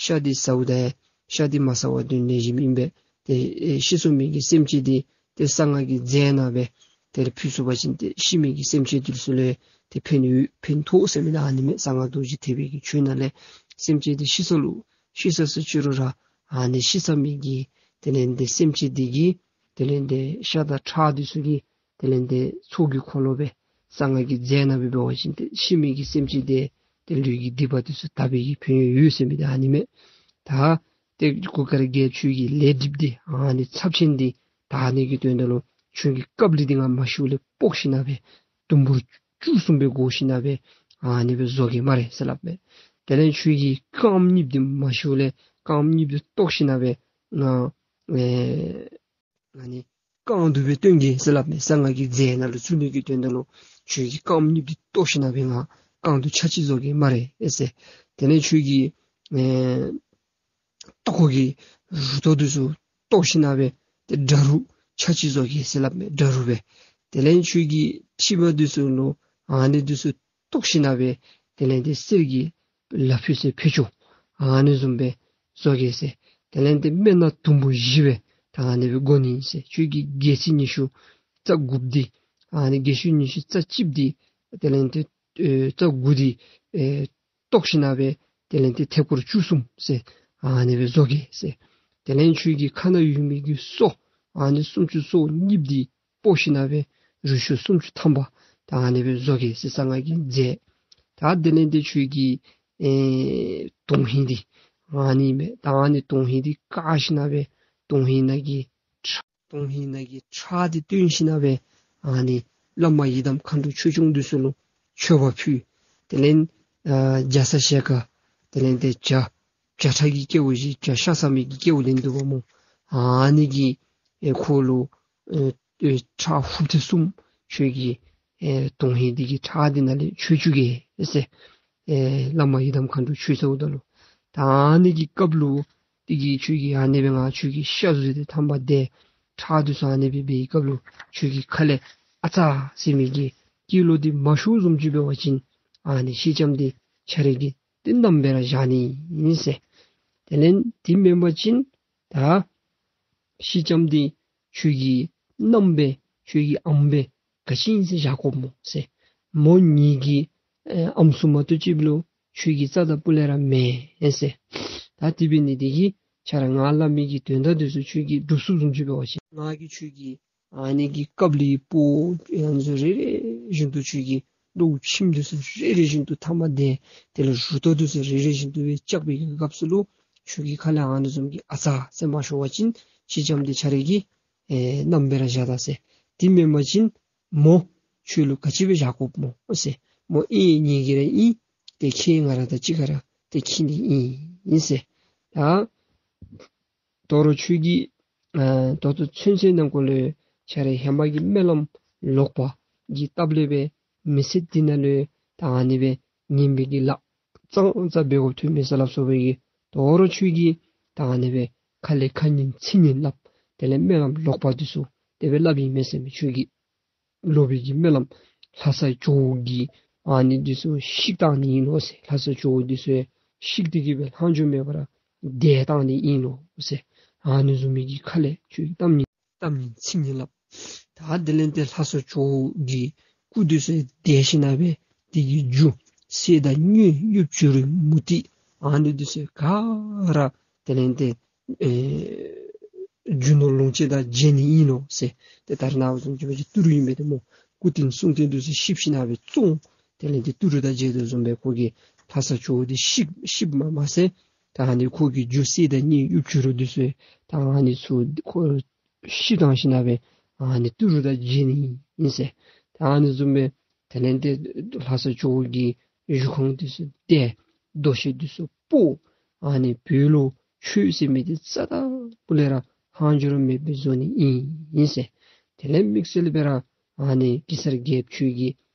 ཤ་འདི་ཟཝ་ད་ཡང་ཤ་འདི་མ་ཟ་བར་སྡོད་ནི་ལེགས་ཤོམ་ཨིན་པས། ཏེ་ཨེ་ཤི་སོང་མི་གི་སེམས་ཅན་འདི་ཏེ་གསང་སྔགས་ཀྱི་རྫས་ནང་སྦེ་དེ་ལས་ཕུལ་ཚུགས་པ་ཅིན་ཏེ་ཤི་མི་གི་སེམས་ཅན་འདི་ཚུ་ལུ་ཏེ་ཕན་ཡོན་ཕན་ཐོགས་ཟེར་མི་ད་ཨ་ནི་མས། གསང་སྔགས་རྡོ་རྗེ་ཐེག་པའི་གི་ཆོས་ནང་ལས་སེམས་ཅན་འདི་ཤི་སོང་ལོ། ཤི་སོང་ཟེར་ཅི་རུང་ར་ཨ་ནི་ཤི་ས་མི་གི་དེ་ལས་ཏེ་སེམས་ཅན་འདི་གི་དེ་ལས་ཏེ་ཤ་དང་ཁྲག་འདི་ཚུ་གི་དེ་ལས་ཏེ་ཚོགས་ཀྱི་འཁོར་ལོ་སྦེ་གསང་སྔགས་ཀྱི་རྫས་ནང་སྦེ་འབད་བ་ཅིན་ཏེ་ཤི་མི་གི་སེམས་ཅན་འདི་ཏེ་ལུས་ཀྱི་སྡིག་པ་འདི་ཚུ་དག་པའི་གི་ཕན་ཡོན་ཡོད་ཟེར་མི་ད་ཨ་ནི་མས། ད་ཏེ་གུར་དཀར་རྒྱལཔོ་ཁྱོད་ཀྱི་ལས་སྒྲིབ་འདི་ཨ་ནི་ཚབས་ཆེན་འདི་དག་ནི་གི་དོན་དག་ལུ་ཁྱོད་ཀྱི་ཀབ་ལི་འདི་ང་མ་ཤིཝ་ལས་སྤོ་ཞིན་ན་སྦེ་དུམ་བུར་བཅུ་གསུམ་སྦེ་བགོ་ཞིན་ན་སྦེ་ཨ་ནི་སྦེ་བཟོ་གེ་སྨ་རེ་ཟེར་སླབ་མས། དེ་ལས་ཁྱོད་ཀྱི་རྐངམ་གཉིསཔ་འདི་མ་ཤིཝ་ལས་རྐངམ་གཉིསཔ་འདི་བཏོག་ཞིན་ན་སྦེ་ང་ཨེ་ཨ་ནི་རྐང་དུ་སྦེ་སྟོན་གེ་ཟེར་སླབ་མས། གསང་སྔགས་ཀྱི་རྫས་ནང་ལུ་བཙུགས་ནི་གི་དོན་དག་ལུ་ཁྱོད་ཀྱི་རྐངམ་གཉིསཔ་འདི་བཏོག་ཞིན་ན་སྦེ་ང་རྐང་དུ་ཆ་གཅིག་བཟོ་གེ་སྨ་རེ་ཨེ་ཟེར། དེ་ལས་ཁྱོད་ཀྱི་ཨེ་ལྟག་ཀོ་གི་རུ་ཏོ་འདི་ཚུ་བཏོག་ཞིན་ན་སྦེ་ཏེ་འདྲ་རུ་ཆ་གཅིག་བཟོ་གེ་ཟེར་སླབ་མས། འདྲ་རུ་སྦེ། དེ་ལས་ཁྱོད་ཀྱི་མཁྲིས་པ་འདི་ཚུ་ལུ་ཨ་ནི་འདི་ཚུ་བཏོག་ཞིན་ན་སྦེ་དེ་ལས་ཏེ་གསེར་གྱི་ལ་ཕུད་ཟེར་ཕུད་ཅུང་ཨ་ནི་བཟུམ་སྦེ་བཟོ་གེ་ཟེར། དེ་ལས་ཏེ་སྨན་སྣ་དུམ་བུ་བཞི་སྦེ་ད་ཨ་ནི་སྦེ་བགོ་ནི་ཟེར། ཁྱོད་ཀྱི་སྒལ་ཚིགས་ཉི་ཤུ་རྩ་དགུཔ་འདི་ཨ་ནི་སྒལ་ཚིགས་ཉི་ཤུ་རྩ་གཅིགཔ་འདི་དེ་ལས་ཏེ་ཨེ་རྩ་དགུ་འདི་ཨེ་བཏོག་ཞིན་ན་སྦེ་དེ་ལས་ཏེ་ཐད་ཀོར་བཅུ་གསུམ་ཟེར་ཨ་ནི་སྦེ་བཟོ་གེ་ཟེར། དེ་ལས་ཁྱོད་ཀྱི་ཁ་ནང་ཡོད་མི་གི་སོ་ཨ་ནི་སུམ་ཅུ་སོ་གཉིསཔ་འདི་སྤོ་ཞིན་ན་སྦེ་རུ་ཤུལ་སུམ་ཅུ་ཐམ་པ་ད་ཨ་ནི་སྦེ་བཟོ་གེ་ཟེར་གསང་སྔགས་ཀྱི་རྫས། ད་དེ་ལས་ཏེ་ཁྱོད་ཀྱི་ཨེ་དོན་ཧིང་འདི་ཨ་ནི་མས། ད་ཨ་ནི་དོན་ཧིང་འདི་བཀག་ཞིན་ན་སྦེ་དོན་ཧིང་ནང་གི་ཁྲག་དོན་ཧིང་ནང་གི་ཁྲག་འདི་བཏོན་ཞིན་ན་སྦེ་ཨ་ནི་བླ་མ་ཡི་དམ་མཁའ་འགྲོ་ཆོས་སྐྱོང་འདི་ཚུ་ལུ་མཆོད་པ་ཕུལ། དེ་ལས་ཨ་བྱ་ས་ཞལ་དཀར་དེ་ལས་ཏེ་བྱ་བྱ་ཁྲ་གི་སྐྱེ་བོ་ཅིག་བྱ་ཤ་ཟ་མི་གི་སྐྱེ་བོ་ལེན་འདུག་པ་སྨོ། ཨ་ནི་གི་ཨེ་ཁོ་ལུ་ཨེ་ཨེ་ཁྲག་ཧུབ་ཐེངས་གསུམ་ཁྱོད་ཀྱི་ཨེ་དོན་ཧིང་འདི་གི་ཁྲག་འདི་ནང་ལས་མཆོད་བཅུག་གེ་ཟེར། ཨེ་བླ་མ་ཡི་དམ་མཁའ་འགྲོ་མཆོད་ཟཝ་ད་ལུ་ད་ཨ་ནི་གི་སྐབས་ལུ་འདི་གིས་ཁྱོད་ཀྱིས་ཨ་ནི་སྦེ་ང་ཁྱོད་ཀྱི་ཤ་ཟོས་ཏེ་ཐམས་ཅད་ཁྲག་འདི་ཚུ་ཨ་ནི་སྦེ་འབད་བའི་སྐབས་ལུ་ཁྱོད་ཀྱི་ཁ་ལས་ཨ་ཙ་ཟེར་མི་གི་སྐད་ལོག་འདི་མ་ཤོར་བཟུམ་ཅིག་འབད་བ་ཅིན་ཨ་ནི་ཤེལ་ལྕམ་འདི་ཁྱོད་ར་གི་ཏེ་མནའམ་སྦེ་ར་བཞག་ནི་ཨིན་ཟེར། དེ་ལས་དེ་མེན་པ་ཅིན་ད་ཤེལ་ལྕམ་འདི་ཁྱོད་ཀྱི་མནའམ་སྦེ་ཁྱོད་ཀྱི་ཨམ་སྦེ་ག་ཅི་ཨིན་ཟེར་བཞག་དགོཔ་སྨོ་ཟེར། མོ་ངེ་གི་ཨེ་ཨམ་སྲུ་མ་གཏོགས་ཅིག་ལུ་ཁྱོད་ཀྱི་རྩ་དང་སྤུ་ལས་ར་མེན་ཟེར། ད་དེ་འབད་ནི་འདི་གིས་ཁྱོད་ར་ང་སླབ་མི་གི་དོན་དག་འདི་ཚུ་ཁྱོད་ཀྱིས་སྒྲུབ་ཚུགསཔ་བཟུམ་ཅིག་འབད་བ་ཅིན་ང་གིས་ཁྱོད་ཀྱི་ཨ་ནི་གི་ཀབ་ལི་སྤོ་ཡང་ཚུ་རེ་རེ་བཞིན་དུ་ཁྱོད་ཀྱི་ལོག་ཁྱིམ་འདི་ཚུ་རེ་རེ་བཞིན་དུ་ཐམས་ཅད་དེ་ལས་རུ་ཏོ་འདི་ཚུ་རེ་རེ་བཞིན་དུ་སྦེ་བཅག་པའི་གི་སྐབས་སུ་ལུ་ཁྱོད་ཀྱི་ཁ་ལས་ཨ་ནི་བཟུམ་གྱི་ཨ་ཙ་ཟེར་མ་ཤོར་བ་ཅིན་ཤེལ་ལྕམ་འདི་ཁྱོད་ར་གི་ཨེ་མནའམ་སྦེ་ར་བཞག་ད་ཟེར། དེ་མེན་པ་ཅིན་མོ་ཁྱོད་ལུ་ག་ཅི་སྦེ་བཞག་དགོཔ་སྨོ་ཟེར། མོ་ཨིན་ངེ་གི་ར་ཨིན། ཏེ་ཁྱོད་ང་ར་དང་གཅིག་ཁར་ཏེ་འཁྱིད་ནི་ཨིན་ཟེར། ད་དོ་རུང་ཁྱོད་ཀྱིས་ཨ་ད་ལྟོ་ཚུན་ཚོད་ནང་འཁོད་ལུ་ཁྱོད་ར་ཧེ་མ་གི་སྨོན་ལམ་ལོག་པ་གི་སྟབས་ལས་སྦེ་མི་ཚེ་འདི་ནང་ལུ་ད་ཨ་ནི་སྦེ་ངན་པའི་གི་ལཱ་ཙང་ཙ་འབད་དགོཔ་ཐོན་མས་ཟེར་སླབ་སོང་པའི་གི། དོ་རུང་ཁྱོད་ཀྱིས་ད་ཨ་ནི་སྦེ་ཁ་ལས་ཁ་ངན་ཚིག་ངན་སླབ། དེ་ལས་སྨོན་ལམ་ལོག་པ་འདི་ཚུ་དེ་སྦེ་སླབ་ཨིན་མས་ཟེར་མི་ཁྱོད་ཀྱིས། ལོག་པའི་གི་སྨོན་ལམ་ལྷ་ས་ཇོ་བོ་གི་ཨ་ནི་འདི་ཚུ་བཤིག་བཏང་ནི་ཨིན་ལོ་ཟེར། ལྷ་ས་ཇོ་བོ་འདི་ཚུ་བཤིག་སྟེ་གི་སྦེ་ལྷག་འཕྲོ་མེད་པར་བསྡམས་བཏང་ནི་ཨིན་ལོ་ཟེར། ཨ་ནི་བཟུམ་མའི་གི་ཁ་ལས་ཁྱོད་ཀྱིས་གཏམ་ངན་ གཏམ་ངན་ཚིག་ངན་སླབ། ད་དེ་ལས་ཏེ་ལྷ་ས་ཇོ་བོ་གི་སྐུ་འདི་ཚུ་བརྡལ་ཞིནམ་ལས་དེ་གི་རྒྱུ་གསེར་དང་དངུལ་གཡུ་བྱུ་རུ་མུ་ཏིག་ཨ་ནི་འདི་ཚུ་ག་ར་དེ་ལས་ཏེ་ཨེ་རྒྱུ་ནོར་ལོངས་སྤྱོད་དང་བརྗེ་ནི་ཨིན་ནོ་ཟེར། ཏེ་ད་རེས་ནངས་པ་བཟུམ་ཅིག་འབད་བ་ཅིན་ཏི་རུ་ཨིན་པས་ཏེ་སྨོ། སྐུ་རྟེན་གསུང་རྟེན་འདི་ཚུ་བཤིག་ཞིནམ་ལས་བཙོང་། དེ་ལས་ཏེ་ཏི་རུ་དང་བརྗེ་དོ་བཟུམ་སྦེ་ཁོ་གི་ལྷ་ས་ཇོ་བོ་འདི་བཤིག་བཤིགཔ་མ་མ་ཚད་ད་ཨ་ནི་ཁོ་གི་རྒྱུ་གསེར་དང་དངུལ་གཡུ་བྱུ་རུ་འདི་ཚུ་ད་ཨ་ནི་ཚུ་ཁོ་བཤིག་བཏང་ཞིནམ་ལས་ཨ་ནི་ཏི་རུ་དང་བརྗེ་ནི་ཨིན་ཟེར། ད་ཨ་ནི་བཟུམ་སྦེ་དེ་ལས་ཏེ་ལྷ་ས་ཇོ་བོ་གི་བཞུགས་ཁང་འདི་ཚུ་བརྡལ། རྡོ་ཤལ་འདི་ཚུ་སྤོ། ཨ་ནི་བོད་ལུ་ཆོས་ཟེར་མི་འདི་རྩ་དང་པོ་ལས་ར་ལྷག་འཕྲོ་མེདཔ་སྦེ་བཟོ་ནི་ཨིན་ཟེར། དེ་ལས་དམིགས་བསལ་སྦེ་ར་ཨ་ནི་གེ་སར་རྒྱལཔོ་ཁྱོད་ཀྱི་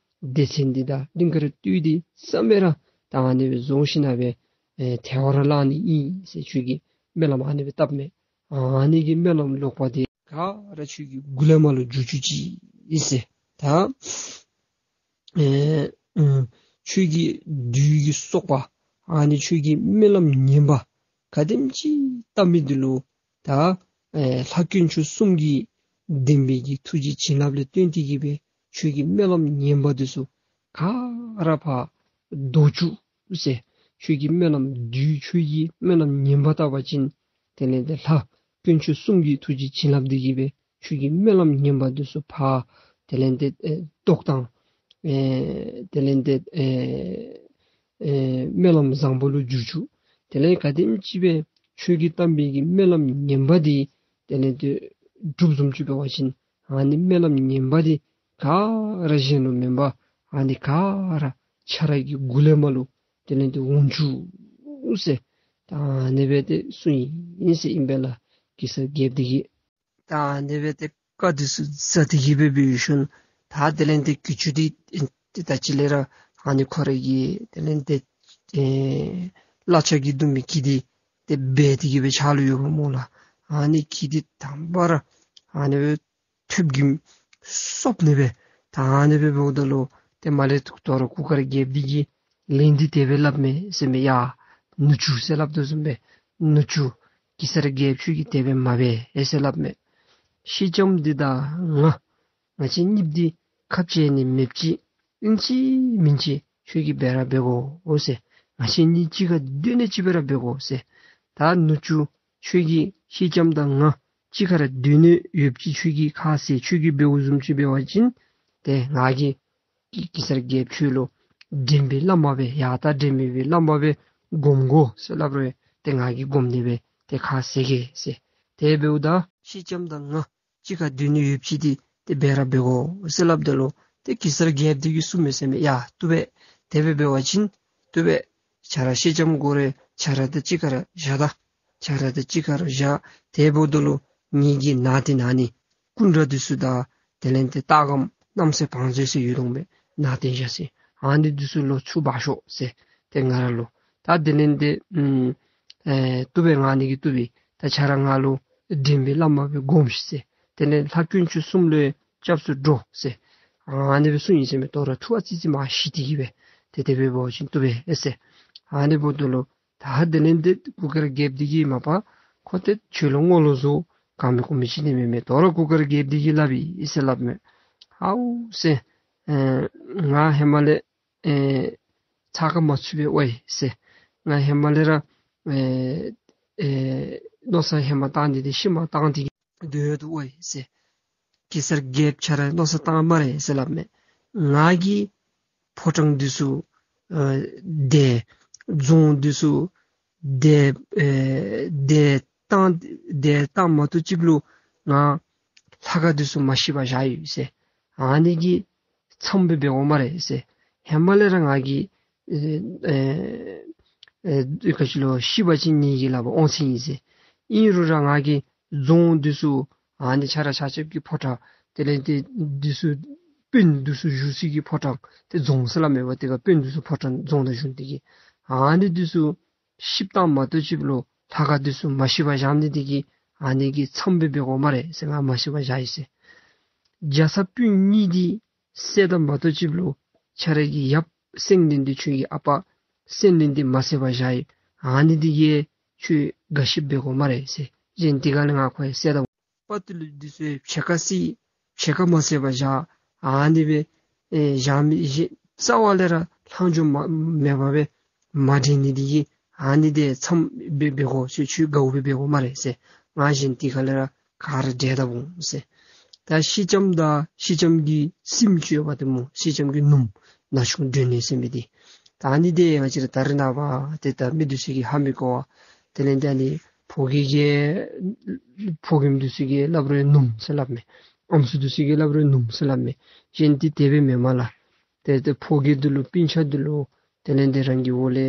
སྡེ་ཚན་འདི་དང་གླིང་དཀར་སྟོད་འདི་ཚང་མེད་ར་ད་ཨ་ནི་སྦེ་བཟོ་ཞིནམ་ལས་ཨེ་ཐལ་བར་བརླག་ནི་ཨིན་ཟེར་ཁྱོད་ཀྱིས་སྨོན་ལམ་ཨ་ནི་སྦེ་བཏབ་མས། ཨ་ནི་གི་སྨོན་ལམ་ལོག་པ་འདི་ག་ར་ཁྱོད་ཀྱི་མགུ་ལས་མར་ལུ་འགྱོ་བཅུག་ཅིག་ཨིན་ཟེར། ད་ཨེ་ཨུམ་ཁྱོད་ཀྱི་བདུད་ཀྱི་སོག་པ་ཨ་ནི་ཁྱོད་ཀྱི་སྨོན་ལམ་ངན་པ་ག་དེམ་ཅིག་བཏབ་མི་འདི་ལུ་ད་ཨེ་ལྷ་དཀོན་མཆོག་གསུམ་གྱི་བདེན་པའི་གི་ཐུགས་རྗེ་བྱིན་རླབས་ལས་བརྟེན་ཏེ་གིས་སྦེ་ཁྱོད་ཀྱི་སྨོན་ལམ་ངན་པ་འདི་ཚུ་ག་ར་ཕར་བཟློག་བཅུག་ཟེར། ཁྱོད་ཀྱི་སྨོན་ལམ་བདུད་ཁྱོད་ཀྱི་སྨོན་ལམ་ངན་པ་བཏབ་པ་ཅིན་དེ་ལས་ཏེ་ལྷ་དཀོན་མཆོག་གསུམ་གྱི་ཐུགས་རྗེ་བྱིན་རླབས་འདི་གིས་སྦེ་ཁྱོད་ཀྱི་སྨོན་ལམ་ངན་པ་འདི་ཚུ་ཕར་དེ་ལས་ཏེ་ཨེ་བཟློག་བཏང་། ཨེ་དེ་ལས་ཏེ་ཨེ་ཨེ་སྨོན་ལམ་བཟང་པོ་ལུ་འགྱུར་བཅུག། དེ་ལས་ག་དེམ་ཅིག་སྦེ་ཁྱོད་ཀྱིས་བཏབ་པའི་གི་སྨོན་ལམ་ངན་པ་འདི་དེ་ལས་ཏེ་འགྲུབ་བཟུམ་ཅིག་འབད་བ་ཅིན་ཨ་ནི་སྨོན་ལམ་ངན་པ་འདི་ག་ར་གཞན་ལུ་མེན་པར་ཨ་ནི་ག་ར་ཁྱོད་ར་གི་མགུ་ལས་མར་ལུ་དེ་ལས་ཏེ་འོང་བཅུག་ཟེར། ད་ཨ་ནི་སྦེ་ཏེ་གསུངས་ཡི་ཟེར་ཨིན་པས་ལགས་གེ་སར་རྒྱལཔོ་འདི་གིས། ད་ཨ་ནི་སྦེ་ཏེ་བཀའ་འདི་ཚུ་སྩལ་ཏེ་གིས་སྦེ་འབད་ཞིནམ་ད་དེ་ལས་ཏེ་གྱི་ཅུང་འདི་ཏེ་ད་ཅི་ལས་ར་ཨ་ནི་ཁོ་ར་གི་དེ་ལས་ཏེ་ཨེ་བླ་ཆ་གིས་བརྡུང་མི་གྱི་འདི་ཏེ་སྦེ་ཏེ་གིས་སྦེ་ཕྱག་ལུ་ཡོདཔ་སྨོ་ལགས། ཨ་ནི་གྱི་འདི་དང་པ་ར་ཨ་ནི་སྦེ་ཐོདཔ་གིས་སོབ་ནི་སྦེ་ད་ཨ་ནི་སྦེ་འབདཝ་ད་ལུ་ཏེ་མར་ལས་དོ་རུང་གུར་དཀར་རྒྱལཔོ་འདི་གིས་ལན་འདི་དེ་སྦེ་སླབ་མས་ཟེར་མས། ཡ་ནུ་གཅུང་ཟེར་སླབ་དོ་བཟུམ་སྦེ་ནུ་གཅུང་གེ་སར་རྒྱལཔོ་ཁྱོད་ཀྱིས་དེ་སྦེ་མ་འབད་ཟེར་སླབ་མས། སེང་ལྕམ་འདི་དང་ང་ང་བཅས་གཉིསཔོ་འདི་ཁ་འབྱལ་ནི་མེདཔ་ཅིག་ཨིན་ཅི་མིན་ཅི་ཁྱོད་ཀྱིས་འབད་ར་འབད་དགོ་ཟེར། ང་བཅས་གཉིས་གཅིག་ཁར་སྡོད་ནི་ཅིག་འབད་ར་འབད་དགོ་ཟེར། ད་ནུ་གཅུང་ཁྱོད་ཀྱིས་སེང་ལྕམ་དང་ང་གཅིག་ཁར་སྡོད་ནི་ཡོདཔ་ཅིག་ཁྱོད་ཀྱིས་ཁ་བཟེད། ཁྱོད་ཀྱིས་འབདཝ་བཟུམ་ཅིག་འབད་བ་ཅིན་ཏེ་ང་གིས་གེ་གེ་སར་རྒྱལཔོ་ཁྱོད་ལུ་འདྲེན་པའི་བླ་མ་སྦེ་ཡར་ལྟ་འདྲེན་པའི་བླ་མ་སྦེ་སྒོམ་དགོ་ཟེར་སླབ་རུང་ཏེ་ང་གིས་སྒོམ་ནི་སྦེ་ཏེ་ཁ་བཟེད་གེ་ཟེར། དེ་འབདཝ་ད་སེང་ལྕམ་དང་ང་གཅིག་ཁར་སྡོད་ནི་ཡོདཔ་ཅིག་འདི་ཏེ་འབད་ར་འབད་དགོ་ཟེར་སླབ་ད་ལུ་ཏེ་གེ་སར་རྒྱལཔོ་འདི་གིས་གསུངས་མས་ཟེར་མས། ཡ་བཏུབ་པས། དེ་སྦེ་འབད་བ་ཅིན་བཏུབ་པས། ཁྱོད་ར་སེང་ལྕམ་དགོ་རུང་ཁྱོད་ར་དང་གཅིག་ཁར་བཞག་ད། ཁྱོད་ར་དང་གཅིག་ཁར་བཞག། དེ་འབདཝ་ད་ལུ་ངེ་གི་ནང་རྟེན་ནང་ནི་སྐུ་འདྲ་འདི་ཚུ་དང་དེ་ལས་ཏེ་རྟ་སྒམ་རྣམ་སྲས་བང་མཛོད་ཟེར་ཡོད་དོ་མས། ནང་རྟེན་བཞག་ས་ཨ་ནི་འདི་ཚུ་ལོག་ཚུར་འབག་ཤོག་ཟེར། ཏེ་ང་ར་ལུ་ད་དེ་ལས་ཏེ་ཨུམ་ཨེ་བཏུབ་པས། ང་ནི་གིས་བཏུབ་པས། ད་ཁྱོད་ར་ང་ལུ་འདྲེན་པའི་བླ་མ་སྦེ་སྒོམ་ཤིག་ཟེར། དེ་ལས་ལྷ་དཀོན་མཆོག་གསུམ་ལུ་སྐྱབས་སུ་འགྲོ་ཟེར། ཨ་ནི་སྦེ་གསུངས་ཡི་ཟེར་མས། དོ་རུང་ཐུགས་ཨ་ཙི་ཙི་མར་ཞི་སྟེ་གིས་སྦེ་ཏེ་དེ་སྦེ་འབད་བ་ཅིན་བཏུབ་པས་ཟེར། ཨ་ནི་འབདཝ་ད་ལུ་ད་དེ་ལས་ཏེ་གུར་དཀར་རྒྱལཔོ་འདི་གིས་མ་པ་ཁོ་ཏེ་ཁྱོད་ལུ་ངོ་ལོག་བཟོ་ག་མི་གོ་མི་ཅིག་ནི་མེན་མས། དོ་རུང་གུར་དཀར་རྒྱལཔོ་འདི་གིས་སླབ་ཡི་ཟེར་སླབ་མས། ཧའོ་ཟེར། ཨེ་ང་ཧེ་མ་ལས་ཨེ་ཚ་ཁ་མ་ཚུད་པའི་ཝའི་ཟེར། ང་ཧེ་མ་ལས་ར་ཨེ་ཨེ་མནོ་བསམ་ཧེ་མ་བཏང་སྟེ་ཏེ་ཤུལ་མ་བཏང་སྟེ་གིས་སྡོད་ཡོད་དོ་ཝའི་ཟེར། གེ་སར་རྒྱལཔོ་ཁྱོད་ར་མནོ་བསམ་བཏང་སྨ་རེ་ཟེར་སླབ་མས། ང་གིས་ཕོ་བྲང་འདི་ཚུ་ཨེ་བརྡལ། རྫོང་འདི་ཚུ་བརྡལ་ཨེ་བརྡལ་བཏང་བརྡལ་བཏང་མ་གཏོགས་ཅིག་ལུ་ང་ལྷ་ཁང་འདི་ཚུ་མ་ཤི་བར་བཞག་ཡི་ཟེར། ཨ་ནི་གི་མཚམས་སྦེ་འབད་དགོ་སྨ་རེ་ཟེར། ཧེ་མ་ལས་ར་ང་གིས་ཨེ་ཨེ་ཨེ་ག་ཅི་ལོ་ཤི་བ་ཅིན་ངེ་གི་ལག་པར་དབང་ཚད་ཨིན་ཟེར། ཨིན་རུང་ར་ང་གིས་རྫོང་འདི་ཚུ་ཨ་ནི་ཁྱོད་ར་ཆ་ཁྱབ་ཀྱི་ཕོ་བྲང་དེ་ལས་ཏེ་འདི་ཚུ་དཔོན་འདི་ཚུ་བཞུགས་སའི་གི་ཕོ་བྲང་ཏེ་རྫོང་ཟེར་སླབ་མས་པ། ཏེ་ག་དཔོན་འདི་ཚུ་ཕོ་བྲང་རྫོང་དང་གཞུང་འདི་གི་ཨ་ནི་འདི་ཚུ་བཤིག་བཏང་མ་གཏོགས་ཅིག་ལུ་ལྷ་ཁང་འདི་ཚུ་མ་ཤི་བར་བཞག་ནི་འདི་གིས་ཨ་ནི་གི་མཚམས་སྦེ་འབད་དགོ་སྨ་རེ་ཟེར། ང་མ་ཤི་བར་བཞག་ཡི་ཟེར། རྒྱ་ཚ་སྤུན་གཉིས་འདི་བསད་ད་མ་གཏོགས་ཅིག་ལུ་ཁྱོད་ར་གི་ཡབ་སེང་བློན་འདི་ཁྱོད་ཀྱི་ཨ་པ་སེང་བློན་འདི་མ་བསད་པར་བཞག་ཡི། ཨ་ནི་འདི་གིས་ཁྱོད་དགའ་ཞིབ་འབད་དགོ་སྨ་རེ་ཟེར། གཞན་འདི་ག་ལས་ང་ཁོ་ཡང་བསད་ད་ དཔའ་བརྟུལ་འདི་ཚུ་ཕྱེད་ཀ་བསད་ཕྱེད་ཀ་མ་བསད་པར་བཞག། ཨ་ནི་སྦེ་ཨེ་བཞག་མི་རྩ་བ་ལས་ར་ལྷག་འཕྲོ་མ་མེད་པ་སྦེ་མ་འདྲེན་ནི་འདི་གིས་ཨ་ནི་འདི་མཚམས་སྦེ་འབད་དགོ་ཟེར། ཁྱོད་དགའཝ་སྦེ་འབད་དགོ་སྨ་རེ་ཟེར། ང་གཞན་དེ་ཁ་ལས་ར་ག་ར་བསྒྲལ་ད་འོང་ཟེར། ད་སེང་ལྕམ་དང་སེང་ལྕམ་གྱི་སྲིངམོ་ཅིག་ཡོདཔ་འདི་སྨོ། སེང་ལྕམ་གྱི་ནུམོ་ན་ཆུང་སྒྲོན་ནེ་ཟེར་མི་འདི། ད་ཨ་ནི་འདི་ང་བཅས་ར་ད་རེས་ནངས་པ་ཏེ་ད་མི་འདི་ཚུ་གིས་ཧ་མི་གོ་བར་དེ་ལས་ཏེ་ཨ་ནི་ཕོ་རྒྱས་ཀྱིས་ཕོ་རྒནམ་འདི་ཚུ་གིས་སླབ་རུང་ནུམོ་ཟེར་སླབ་མས། ཨམ་སྲུ་འདི་ཚུ་གིས་སླབ་རུང་ནུམོ་ཟེར་སླབ་མས། གཞན་འདི་དེ་སྦེ་མེན་མས་ལགས། ཏེ་ཏེ་ཕོ་རྒྱས་འདི་ལུ་སྤུན་ཆ་འདི་ལུ་དེ་ལས་ཏེ་རང་གི་འོག་ལས་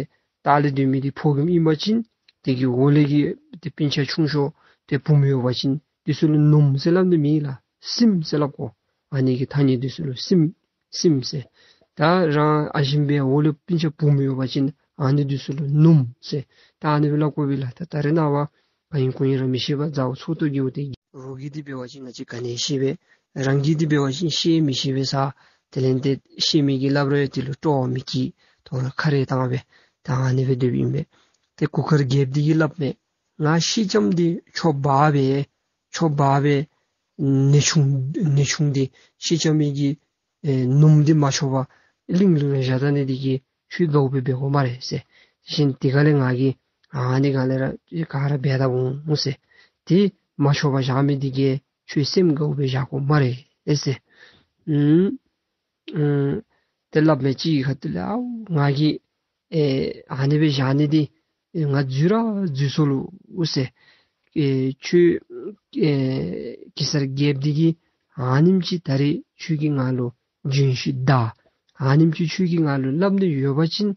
ལྟག་ལས་སྡོད་མི་འདི་ཕོ་རྒནམ་ཨིན་པ་ཅིན་དེ་གི་འོག་ལས་ཀྱི་ཏེ་སྤུན་ཆ་ཆུང་ཤོས་ཏེ་བུམོ་ཡོད་པ་ཅིན་འདི་ཚུ་ལུ་ནུམོ་ཟེར་སླབ་ནི་མེད་ལགས། སྲིངམོ་ཟེར་སླབ་དགོ། ཨ་ནི་གི་ཐ་སྙད་འདི་ཚུ་ལུ་སྲིངམོ་སྲིངམོ་ཟེར། ད་རང་ཨ་ཞེམ་སྦེ་འོག་ལུ་སྤུན་ཆ་བུམོ་ཡོད་པ་ཅིན་ཨ་ནི་འདི་ཚུ་ལུ་ནུམོ་ཟེར། ད་ཨ་ནི་སྦེ་སླབ་དགོ་པས་ལགས། ད་ད་རེས་ནངས་པ་ག་ཨིན་གུ་ཨིན་ར་མི་ཤེས་པར་མཛའ་བོ་ཚོགས་གཏོགས་རྒྱུ་དེ་རོགས་ཀྱི་འདི་འབད་བ་ཅིན་ང་བཅས་ག་ནི་ཤེས་པས། རང་གི་འདི་འབད་བ་ཅིན་ཤེས་མི་ཤེས་པས་ཟེར། དེ་ལས་ཏེ་ཤེས་མི་གིས་སླབ་རུང་དེ་ལུ་སྤྲོ་བ་མི་སྐྱེ། དོ་རུང་ཁ་རས་བཏང་སྦེ་ད་ཨ་ནི་སྦེ་སྡོདཔ་ཨིན་པས། ཏེ་གུར་དཀར་རྒྱལཔོ་འདི་གིས་སླབ་མས། ང་སེང་ལྕམ་འདི་ཁྱོ་འབག་སྦེ་ཁྱོ་འབག་སྦེ་ནེའུ་ཆུང་ནེའུ་ཆུང་འདི་སེང་ལྕམ་གྱི་ཨེ་ནུམོ་འདི་མ་ཆོག་པར་གླིང་ལུ་བཞག་ད་ནི་འདི་གིས་ཁྱོད་དགའཝ་སྦེ་འབད་དགོ་སྨ་རེ་ཟེར། གཞན་དེ་ཁ་ལས་ང་གིས་ཨ་ནི་ག་ལས་ར་ག་ར་འབད་ད་འོང་ཟེར། དེ་མ་ཆོག་པར་བཞག་མི་འདི་གིས་ཁྱོད་སེམས་དགའཝ་སྦེ་བཞག་དགོ་སྨ་རེ་ཟེར། ཨུམ། ཨུམ། ཏེ་སླབ་མས། ཅིག་གི་ཁ་ཐུག་ལས་ཨའུ་ང་གིས་ཨེ་ཨ་ནི་སྦེ་བཞག་ནི་འདི་ཨེ་ང་འཛོལ་ར་འཛོལ་སོ་ལོ་ཟེར། ཨེ་ཁྱོད་ཨེ་གེ་སར་རྒྱལཔོ་འདི་གིས་ཨ་ནེམ་ཅིག་ད་རེས་ཁྱོད་ཀྱིས་ང་ལུ་བྱོན་ཤུལ་ད་ཨ་ནེམ་ཅིག་ཁྱོད་ཀྱིས་ང་ལུ་སླབ་ནི་ཡོད་པ་ཅིན་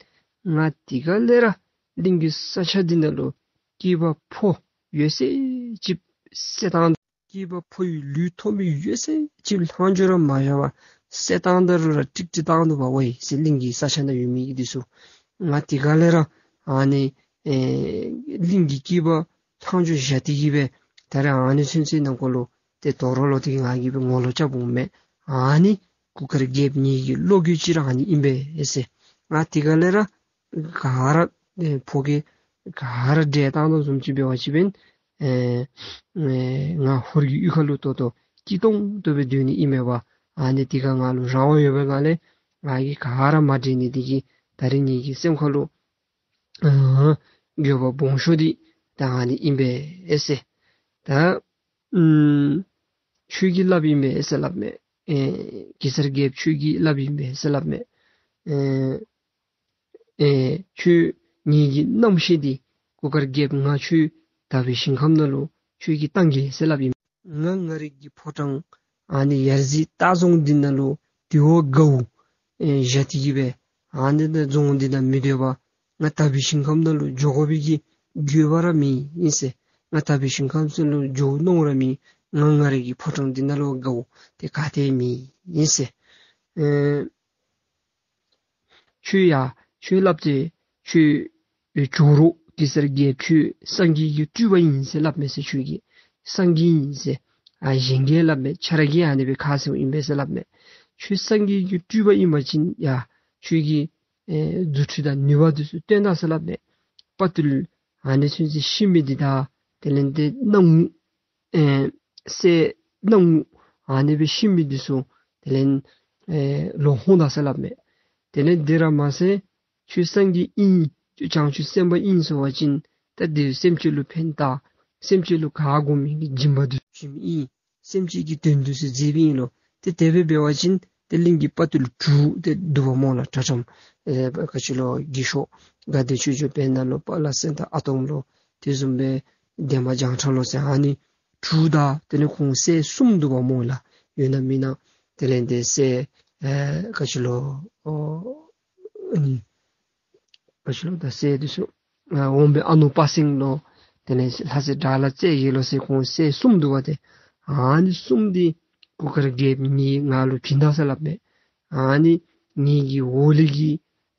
ང་དེ་ག་ལས་ར་གླིང་གི་ས་ཆ་འདི་ནང་ལུ་སྐྱེས་པ་ཕོ་ཡོད་ཚད་ཅིག་བསད་བཏང་། སྐྱེས་པ་ཕོ་ཡི་ལུས་ཐོབ་མི་ཡོད་ཚད་ཅིག་ལྷག་འཕྲོ་ར་མ་བཞག་པར་བསད་བཏང་ད་རུང་ར་ཀྲིག་ཀྲི་བཏང་ནུག་པ་འོ་ཡེ་ཟེར། གླིང་གི་ས་ཆ་ནང་ཡོད་མི་གི་འདི་ཚུ་ང་དེ་ག་ལས་ར་ཨ་ནི་ཨེ་གླིང་གི་སྐྱེས་པ་ལྷག་འཕྲོ་བཞག་སྟེ་གི་སྦེ་ད་རེས་ཨ་ནི་ཚུན་ཚོད་ནང་འཁོད་ལུ་ཏེ་དོ་རུང་ལོག་སྟེ་གི་ང་གིས་སྦེ་ངོ་ལོག་རྐྱབ་འོང་མས། ཨ་ནི་གུར་དཀར་རྒྱལཔོ་ངེ་གི་བློ་འགྱོད་ཅིག་ར་ཨ་ནི་ཨིན་པས་ཟེར། ང་དེ་ག་ལས་ར་ག་ར་ཨེ་ཕོ་རྒྱས་ག་ར་བསྒྲལ་བཏང་དོ་བཟུམ་ཅིག་འབད་བ་ཅིན་ཨེ་ཨེ་ང་ཧོར་གྱི་གཡུས་ཁ་ལུ་ཏོག་ཏོ་སྐྱིད་ཏོང་ཏོ་སྦེ་སྡོད་ནི་ཨིན་མས་པ། ཨ་ནི་དེ་ག་ང་ལུ་རང་དབང་ཡོད་པའི་སྒང་ལས་ང་གིས་ག་ར་མ་བསྒྲལ་ནི་དེ་གིས་ད་རེས་ངེ་གི་སེམས་ཁ་ལུ་ཨ་འགྱོད་པ་སྦོམ་ཤོས་འདི་ད་ཨ་ནི་ཨིན་པས་ཟེར། ད་ཨུམ་ཁྱོད་ཀྱིས་སླབ་ཨིན་པས་ཟེར་སླབ་མས། ཨེ་གེ་སར་རྒྱལཔོ་ཁྱོད་ཀྱིས་སླབ་ཨིན་པས་ཟེར་སླབ་མས། ཨེ་ཨེ་ཁྱོད་ངེ་གི་རྣམ་ཤེས་འདི་གུར་དཀར་རྒྱལཔོ་ང་ཁྱོད་དག་པའི་ཞིང་ཁམས་ནང་ལུ་ཁྱོད་ཀྱིས་བཏང་གེ་ཟེར་སླབ་ཨིན། ང་ང་རའི་གི་ཕོ་བྲང་ཨ་ནི་ཡར་རྩེ་སྟག་རྫོང་འདི་ནང་ལུ་དེ་བ་དགའཝ་ཨེ་བཞག་སྟེ་གི་སྦེ་ཨ་ནི་ད་རྫོང་འདི་ནང་མི་སྡོད་པར་ང་དག་པའི་ཞིང་ཁམས་ནང་ལུ་འགྱོ་དགོ་པའི་གི་འགྱོད་པ་ར་མེད་ཨིན་ཟེར། ང་དག་པའི་ཞིང་ཁམས་ནང་ལུ་འགྱོ་མནོ་ར་མེད། ང་ང་རའི་གི་ཕོ་བྲང་འདི་ནང་ལུ་དགའཝ་དེ་ག་ཏེ་མེད་ཨིན་ཟེར། ཨེ་ཁྱོད་ཡ་ཁྱོད་སླབ་ཚེ་ཁྱོད་ཨེ་ཇོ་རུ་གེ་སར་རྒྱལཔོ་ཁྱོད་སངས་རྒྱས་ཀྱི་སྤྲུལ་པ་ཨིན་ཟེར་སླབ་མས་ཟེར། ཁྱོད་ཀྱིས་སངས་རྒྱས་ཨིན་ཟེར། ཨ་གཞན་གྱིས་སླབ་མས། ཁྱོད་ར་གིས་ཨ་ནི་སྦེ་ཁ་བཟེད་ཨིན་པས་ཟེར་སླབ་མས། ཁྱོད་སངས་རྒྱས་ཀྱི་སྤྲུལ་པ་ཨིན་པ་ཅིན་ཡ་ཁྱོད་ཀྱི་ཨེ་རྫུ་འཕྲུལ་དང་ནུས་པ་འདི་ཚུ་སྟོན་ད་ཟེར་སླབ་མས། དཔའ་བརྟུལ་ཨ་ནི་ཚུན་ཚོད་ཤི་མི་འདི་དང་དེ་ལས་ཏེ་སྣང་ངུ་ཨེ་སྲས་སྣང་ངུ་ཨ་ནི་སྦེ་ཤི་མི་འདི་ཚུ་དེ་ལས་ཨེ་ལོག་འོང་ད་ཟེར་སླབ་མས། དེ་ལས་འདི་ར་མ་ཚད་ཁྱོད་སངས་རྒྱས་ཨིན་ཁྱོད་བྱང་ཆུབ་སེམས་དཔའ་ཨིན་ཟེར་བ་ཅིན་ད་འདི་སེམས་ཅན་ལུ་ཕན་བཏགས་སེམས་ཅན་ལུ་ག་དགོ་མི་གི་སྦྱིན་པ་འདི་ཚུ་བྱིན་མི་ཨིན། སེམས་ཅན་གྱི་དོན་འདི་ཚུ་མཛད་མི་ཨིན་ལོ། ཏེ་དེ་སྦེ་འབད་བ་ཅིན་ཏེ་གླིང་གི་དཔའ་བརྟུལ་དྲུག་ཏེ་འདུག་པ་སྨོ་ལགས། གྲྭ་ཁྲོམ་ཨེ་ག་ཅི་ལོ་དགེ་ཤོག་དགའ་བདེ་ཆོས་འབྱོར་དཔལ་ནག་ལོ་དཔའ་ལ་སེང་སྟག་ཨ་དོམ་ལོ་དེ་བཟུམ་སྦེ་འདན་མ་བྱང་ཁྲ་ལོ་ཟེར་ཨ་ནི་དྲུག་དང་དེ་ལས་ཁོང་སྲས་གསུམ་འདུག་པ་སྨོ་ལགས། ཡོད་ན་མེད་ན་དེ་ལས་ཏེ་སྲས་ཨེ་ག་ཅི་ལོ་ཨོ་ཨ་ནི་ག་ཅི་ལོ་ད་སྲས་འདི་ཚུ་ཨ་འོང་སྦེ་ཨ་ནུ་དཔའ་སེང་ལོ་དེ་ལས་ལྷ་སྲས་དགྲ་ལྷ་རྩེ་རྒྱལ་ལོ་ཟེར་ཁོང་སྲས་གསུམ་འདུག་པ། ཏེ་ཨ་ནི་གསུམ་འདི་གུར་དཀར་རྒྱལཔོ་ངེ་ང་ལུ་བྱིན་ད་ཟེར་སླབ་མས། ཨ་ནི་ངེ་གི་འོག་ལས་ཀྱི་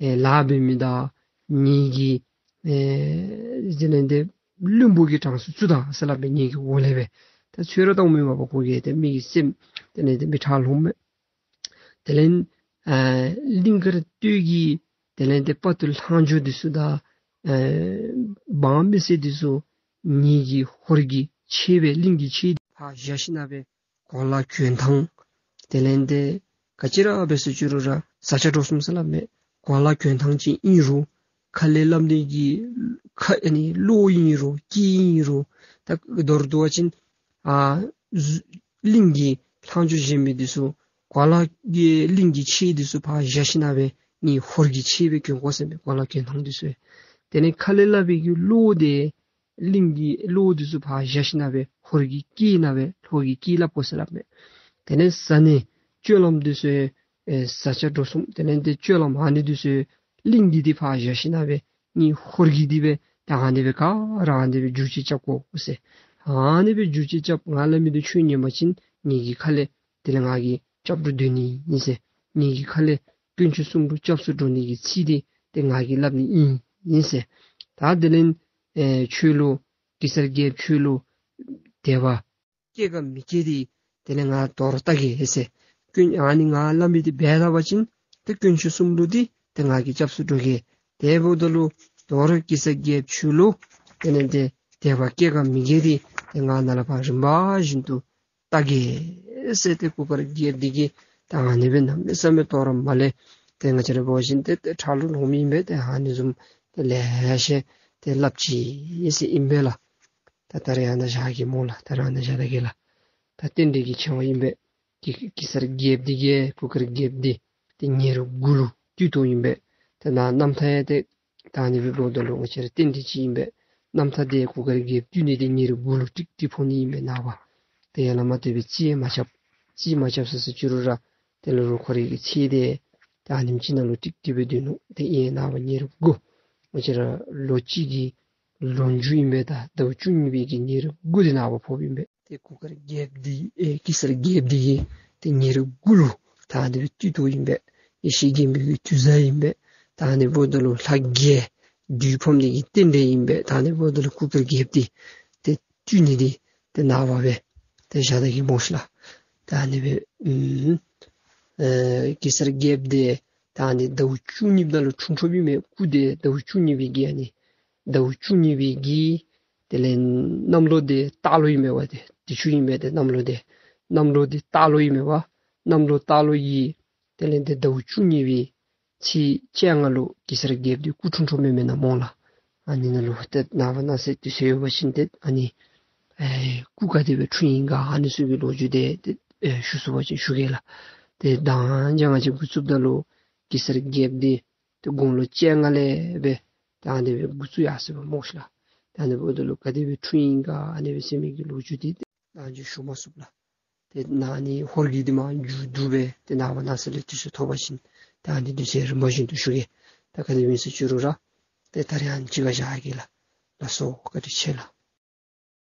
ཨེ་ལཱ་འབད་མི་དང་ངེ་གི་ཨེ་དེ་ལས་ཏེ་བློན་པོ་གི་གྲངས་སུ་བཙུགས་ད་ཟེར་སླབ་མས། ངེ་གི་འོག་ལས་སྦེ་ད་ཚུར་ར་བཏང་མི་མ་པ་ཁོ་གིས་ཏེ་མི་གི་སེམས་དེ་ལས་ཏེ་མི་ཁྲག་ལོངམ་མས། དེ་ལས་ཨ་གླིང་དཀར་སྟོད་ཀྱི་དེ་ལས་ཏེ་དཔའ་བརྟུལ་ལྷག་འཕྲོ་འདི་ཚུ་དང་ཨ་འབངས་མི་སེར་འདི་ཚུ་ངེ་གི་ཧོར་གྱི་ཆས་སྦེ་གླིང་གི་ཆས་ ཕར་བཞག་ཞིནམ་སྦེ་གོ་ལ་གྱོན་ཐངས་དེ་ལས་ཏེ་ག་ཅི་ར་འབད་ཟེར་ཞུ་རུང་ར་བཟའ་བཅའ་འགྲོ་གསུམ་ཟེར་སླབ་མས། གོ་ལ་གྱོན་ཐངས་ཅིག་ཨིན་རུང་ཁ་ལས་སླབ་ནི་གི་ཁ་ཨ་ནི་བློ་ཨིན་རུང་སྐད་ཨིན་རུང་ད་མདོར་བསྡུ་བ་ཅིན་ཨ་གླིང་གི་ལྷག་མཇུག་བཞེས་མི་འདི་ཚུ་གོ་ལ་གི་གླིང་གི་ཆས་འདི་ཚུ་ཕར་བཞག་ཞིནམ་སྦེ་ངེའི་ཧོར་གྱི་ཆས་སྦེ་གྱོན་དགོ་ཟེར་མས། གོ་ལ་གྱོན་ཐངས་འདི་ཚུ། དེ་ལས་ཁ་ལས་སླབ་པའི་གི་བློ་འདི་གླིང་གི་བློ་འདི་ཚུ་ཕར་བཞག་ཞིནམ་སྦེ་ཧོར་གྱི་སྐད་ནང་སྦེ་ཧོར་གྱི་སྐད་སླབ་དགོ་ཟེར་སླབ་མས། དེ་ལས་བཟའ་ནི་སྤྱོད་ལམ་འདི་ཚུ་ཨེ་བཟའ་བཅའ་འགྲོ་གསུམ་དེ་ལས་ཏེ་སྤྱོད་ལམ་ཨ་ནི་འདི་ཚུ་གླིང་གི་འདི་ཕར་བཞག་ཞིནམ་སྦེ་ངེའི་ཧོར་གྱི་འདི་སྦེ་ད་ཨ་ནི་སྦེ་ག་ར་ཨ་ནི་སྦེ་འགྱུར་བཅོས་རྐྱབ་དགོ་ཟེར། ཨ་ནི་སྦེ་འགྱུར་བཅོས་རྐྱབ་ང་སླབ་མི་འདི་ཁྱོད་ཉན་པ་ཅིན་ངེ་གི་ཁ་ལས་དེ་ལས་ང་གི་སྐྱབས་འགྲོ་སྡོད་ནི་ཨིན་ཟེར། ངེ་གི་ཁ་ལས་དཀོན་མཆོག་གསུམ་ལུ་སྐྱབས་སུ་འགྲོ་ནི་གི་ཚིག་འདི་ཏེ་ང་གིས་སླབ་ནི་ཨིན་ཨིན་ཟེར། ད་དེ་ལས་ཨེ་ཁྱོད་ལུ་གེ་སར་རྒྱལཔོ་ཁྱོད་ལུ་དད་པ་སྐྱེ་ག་མི་སྐྱེ་འདི་དེ་ལས་ང་དོ་རུང་བལྟ་གེ་ཟེར། དཀོན་ཨ་ནི་ང་སླབ་མི་འདི་འབད་ད་པ་ཅིན་ཏེ་དཀོན་མཆོག་གསུམ་ལུ་འདི་ཏེ་ང་གིས་སྐྱབས་སུ་འགྲོ་གེ། དེ་འབདཝ་ད་ལུ་དོ་རུང་གེ་སར་རྒྱལཔོ་ཁྱོད་ལུ་དེ་ལས་ཏེ་དད་པ་སྐྱེ་ག་མི་སྐྱེ་འདི་ཏེ་ང་ནཱ་ལས་ཕར་རིམ་པ་བཞིན་དུ་བལྟ་གེ་ཟེར་ཏེ་གུར་དཀར་རྒྱལཔོ་འདི་གིས་ད་ཨ་ནི་སྦེ་གནམ་མེད་ས་མེད་དོ་རུང་མ་ལས་ཏེ་ང་བཅས་ར་འབད་བ་ཅིན་ཏེ་ཏེ་ཁྲག་ལུ་ལོང་མི་ཨིན་པས། ཏེ་ཨ་ནི་བཟུམ་ཏེ་ལེ་ཤ་ཏེ་སླབ་ཅི་ཟེར་ཨིན་པས་ལགས། ད་ད་རེས་ཨ་ནཱ་བཞག་གེ་སྨོ་ལགས། ད་རེས་ཨ་ནཱ་བཞག་ད་གེ་ལགས། ད་རྟེན་འབྲེལ་གྱི་ཆེ་བ་ཨིན་པས། གེ་གེ་སར་རྒྱལཔོ་འདི་གིས་གུར་དཀར་རྒྱལཔོ་འདི་ཏེ་ཉེར་དགུ་ལུ་བཏུལ་དོ་ཨིན་པས། ད་ནཱ་རྣམ་ཐར་ཡང་ཏེ་ད་ཨ་ནི་སྦེ་འབདཝ་ད་ལུ་ང་བཅས་ར་རྟེན་འབྲེལ་ཅིག་ཨིན་པས། རྣམ་ཐར་འདི་གུར་དཀར་རྒྱལཔོ་བཏུལ་ནི་འདི་ཉེར་དགུ་ལུ་ཀྲིག་ཀྲི་ཕོག་ནི་ཨིན་པས་ནངས་པ། ཏེ་ཡ་ལ་མ་དེ་སྦེ་རྩིས་མ་རྐྱབ། རྩིས་མ་རྐྱབ་ཟེར་ཟེར་ཞུ་རུང་ར་དེ་ལས་རུང་ཁོ་རའི་གི་ཚེ་འདི་ད་ཨ་ནེམ་ཅིག་ནང་ལུ་ཀྲིག་ཀྲི་སྦེ་སྡོད་ནུག། ཏེ་ཨེ་ནངས་པ་ཉེར་དགུ་ང་བཅས་ར་ལོ་གཅིག་གི་ལོ་མཇུག་ཨིན་པས། ད་ཟླཝ་བཅུ་གཉིས་པའི་གི་ཉེར་དགུ་འདི་ནངས་པ་ཕོགཔ་ཨིན་པས། ཏེ་གུར་དཀར་རྒྱལཔོ་འདི་ཨེ་གེ་སར་རྒྱལཔོ་འདི་གིས་ཏེ་ཉེར་དགུ་ལུ་ད་ཨ་ནི་སྦེ་བཏུལ་དོ་ཨིན་པས། ཡེ་ཤེས་མགོན་པོའི་གི་དུས་བཟང་ཨིན་པས། ད་ཨ་ནི་འབདཝ་ད་ལུ་ལྷ་རྒྱལ་བདུད་ཕམ་ནི་གི་རྟེན་འབྲེལ་ཨིན་པས། ད་ཨ་ནི་འབདཝ་ད་ལུ་གུར་དཀར་རྒྱལཔོ་འདི་ཏེ་བཏུལ་ནི་འདི་ཏེ་ནངས་པ་སྦེ་ཏེ་བཞག་ད་གེ་སྨོ་ཤིག་ལགས། ད་ཨ་ནི་སྦེ་ཨུམ་ཨེ་གེ་སར་རྒྱལཔོ་འདི་ད་ཨ་ནི་ཟླཝ་བཅུ་གཉིས་པ་ལུ་འཁྲུངས་འཁྲུངསམ་ཨིན་མས། སྐུ་འདི་ཟླཝ་བཅུ་གཉིས་པའི་གི་ཨ་ནི་ཟླཝ་བཅུ་གཉིས་པའི་གི་དེ་ལས་གནམ་ལོ་འདི་སྟག་ལོ་ཨིན་མས་པ། ཏེ་དུས་ཅི་ཨིན་མས། ཏེ་གནམ་ལོ་འདི་གནམ་ལོ་འདི་སྟག་ལོ་ཨིན་མས་པ། གནམ་ལོ་སྟག་ལོ་ཡི་དེ་ལས་ཏེ་ཟླཝ་བཅུ་གཉིས་པའི་ཚེས་བཅོ་ལྔ་ལུ་གེ་སར་རྒྱལཔོ་འདི་སྐུ་འཁྲུངས་འཁྲུངསམ་ཨིན་མས་ན་སྨོ་ལགས། ཨ་ནི་ནང་ལུ་ཏེ་ནངས་པ་གནངས་ཚེ་དུས་ཚོད་ཡོད་པ་ཅིན་ཏེ་ཨ་ནི་ཨེ་སྐུ་ག་དེ་སྦེ་འཁྲུངས་ཡི་ག་ཨ་ནི་ཚུ་གི་ལོ་རྒྱུས་འདི་ཏེ་ཨེ་ཞུ་ཚུགས་པ་ཅིན་ཞུ་གེ་ལགས། ཏེ་ད་ང་བཅས་འགོ་བཙུགསཔ་ད་ལུ་གེ་སར་རྒྱལཔོ་འདི་ཏེ་དགུང་ལོ་བཅོ་ལྔ་ལས་སྦེ་ད་ཨ་ནི་སྦེ་འགོ་བཙུགས་ཡར་སོ་ཡི་སྨོ་ཤིག་ལགས། ད་ཨ་ནི་འབདཝ་ད་ལུ་ག་དེ་སྦེ་འཁྲུངས་ཡི་ག་ཨ་ནི་སྦེ་ཟེར་མི་གི་ལོ་རྒྱུས་འདི་ཏེ་ང་བཅས་ཞུ་མ་ཚུགས་ལགས། ཏེ་ནཱ་ཨ་ནི་ཧོར་གྱི་འདི་མར་མཇུག་བསྡུ་སྦེ་ཏེ་ནངས་པ་གནངས་ཚེ་ལས་དུས་ཚོད་ཐོབ་པ་ཅིན་ད་ཨ་ནི་དུས་ཚོད་རིམ་པ་བཞིན་དུ་ཞུ་གེ། ད་ག་དེ་སྦེ་ཨིན་ཟེར་ཞུ་རུང་ར་ཏེ་ད་རེས་ཨ་ནི་ཅིག་ཁར་བཞག་གེ་ལགས། ལགས་སོ། བཀའ་དྲིན་ཆེ་ལགས།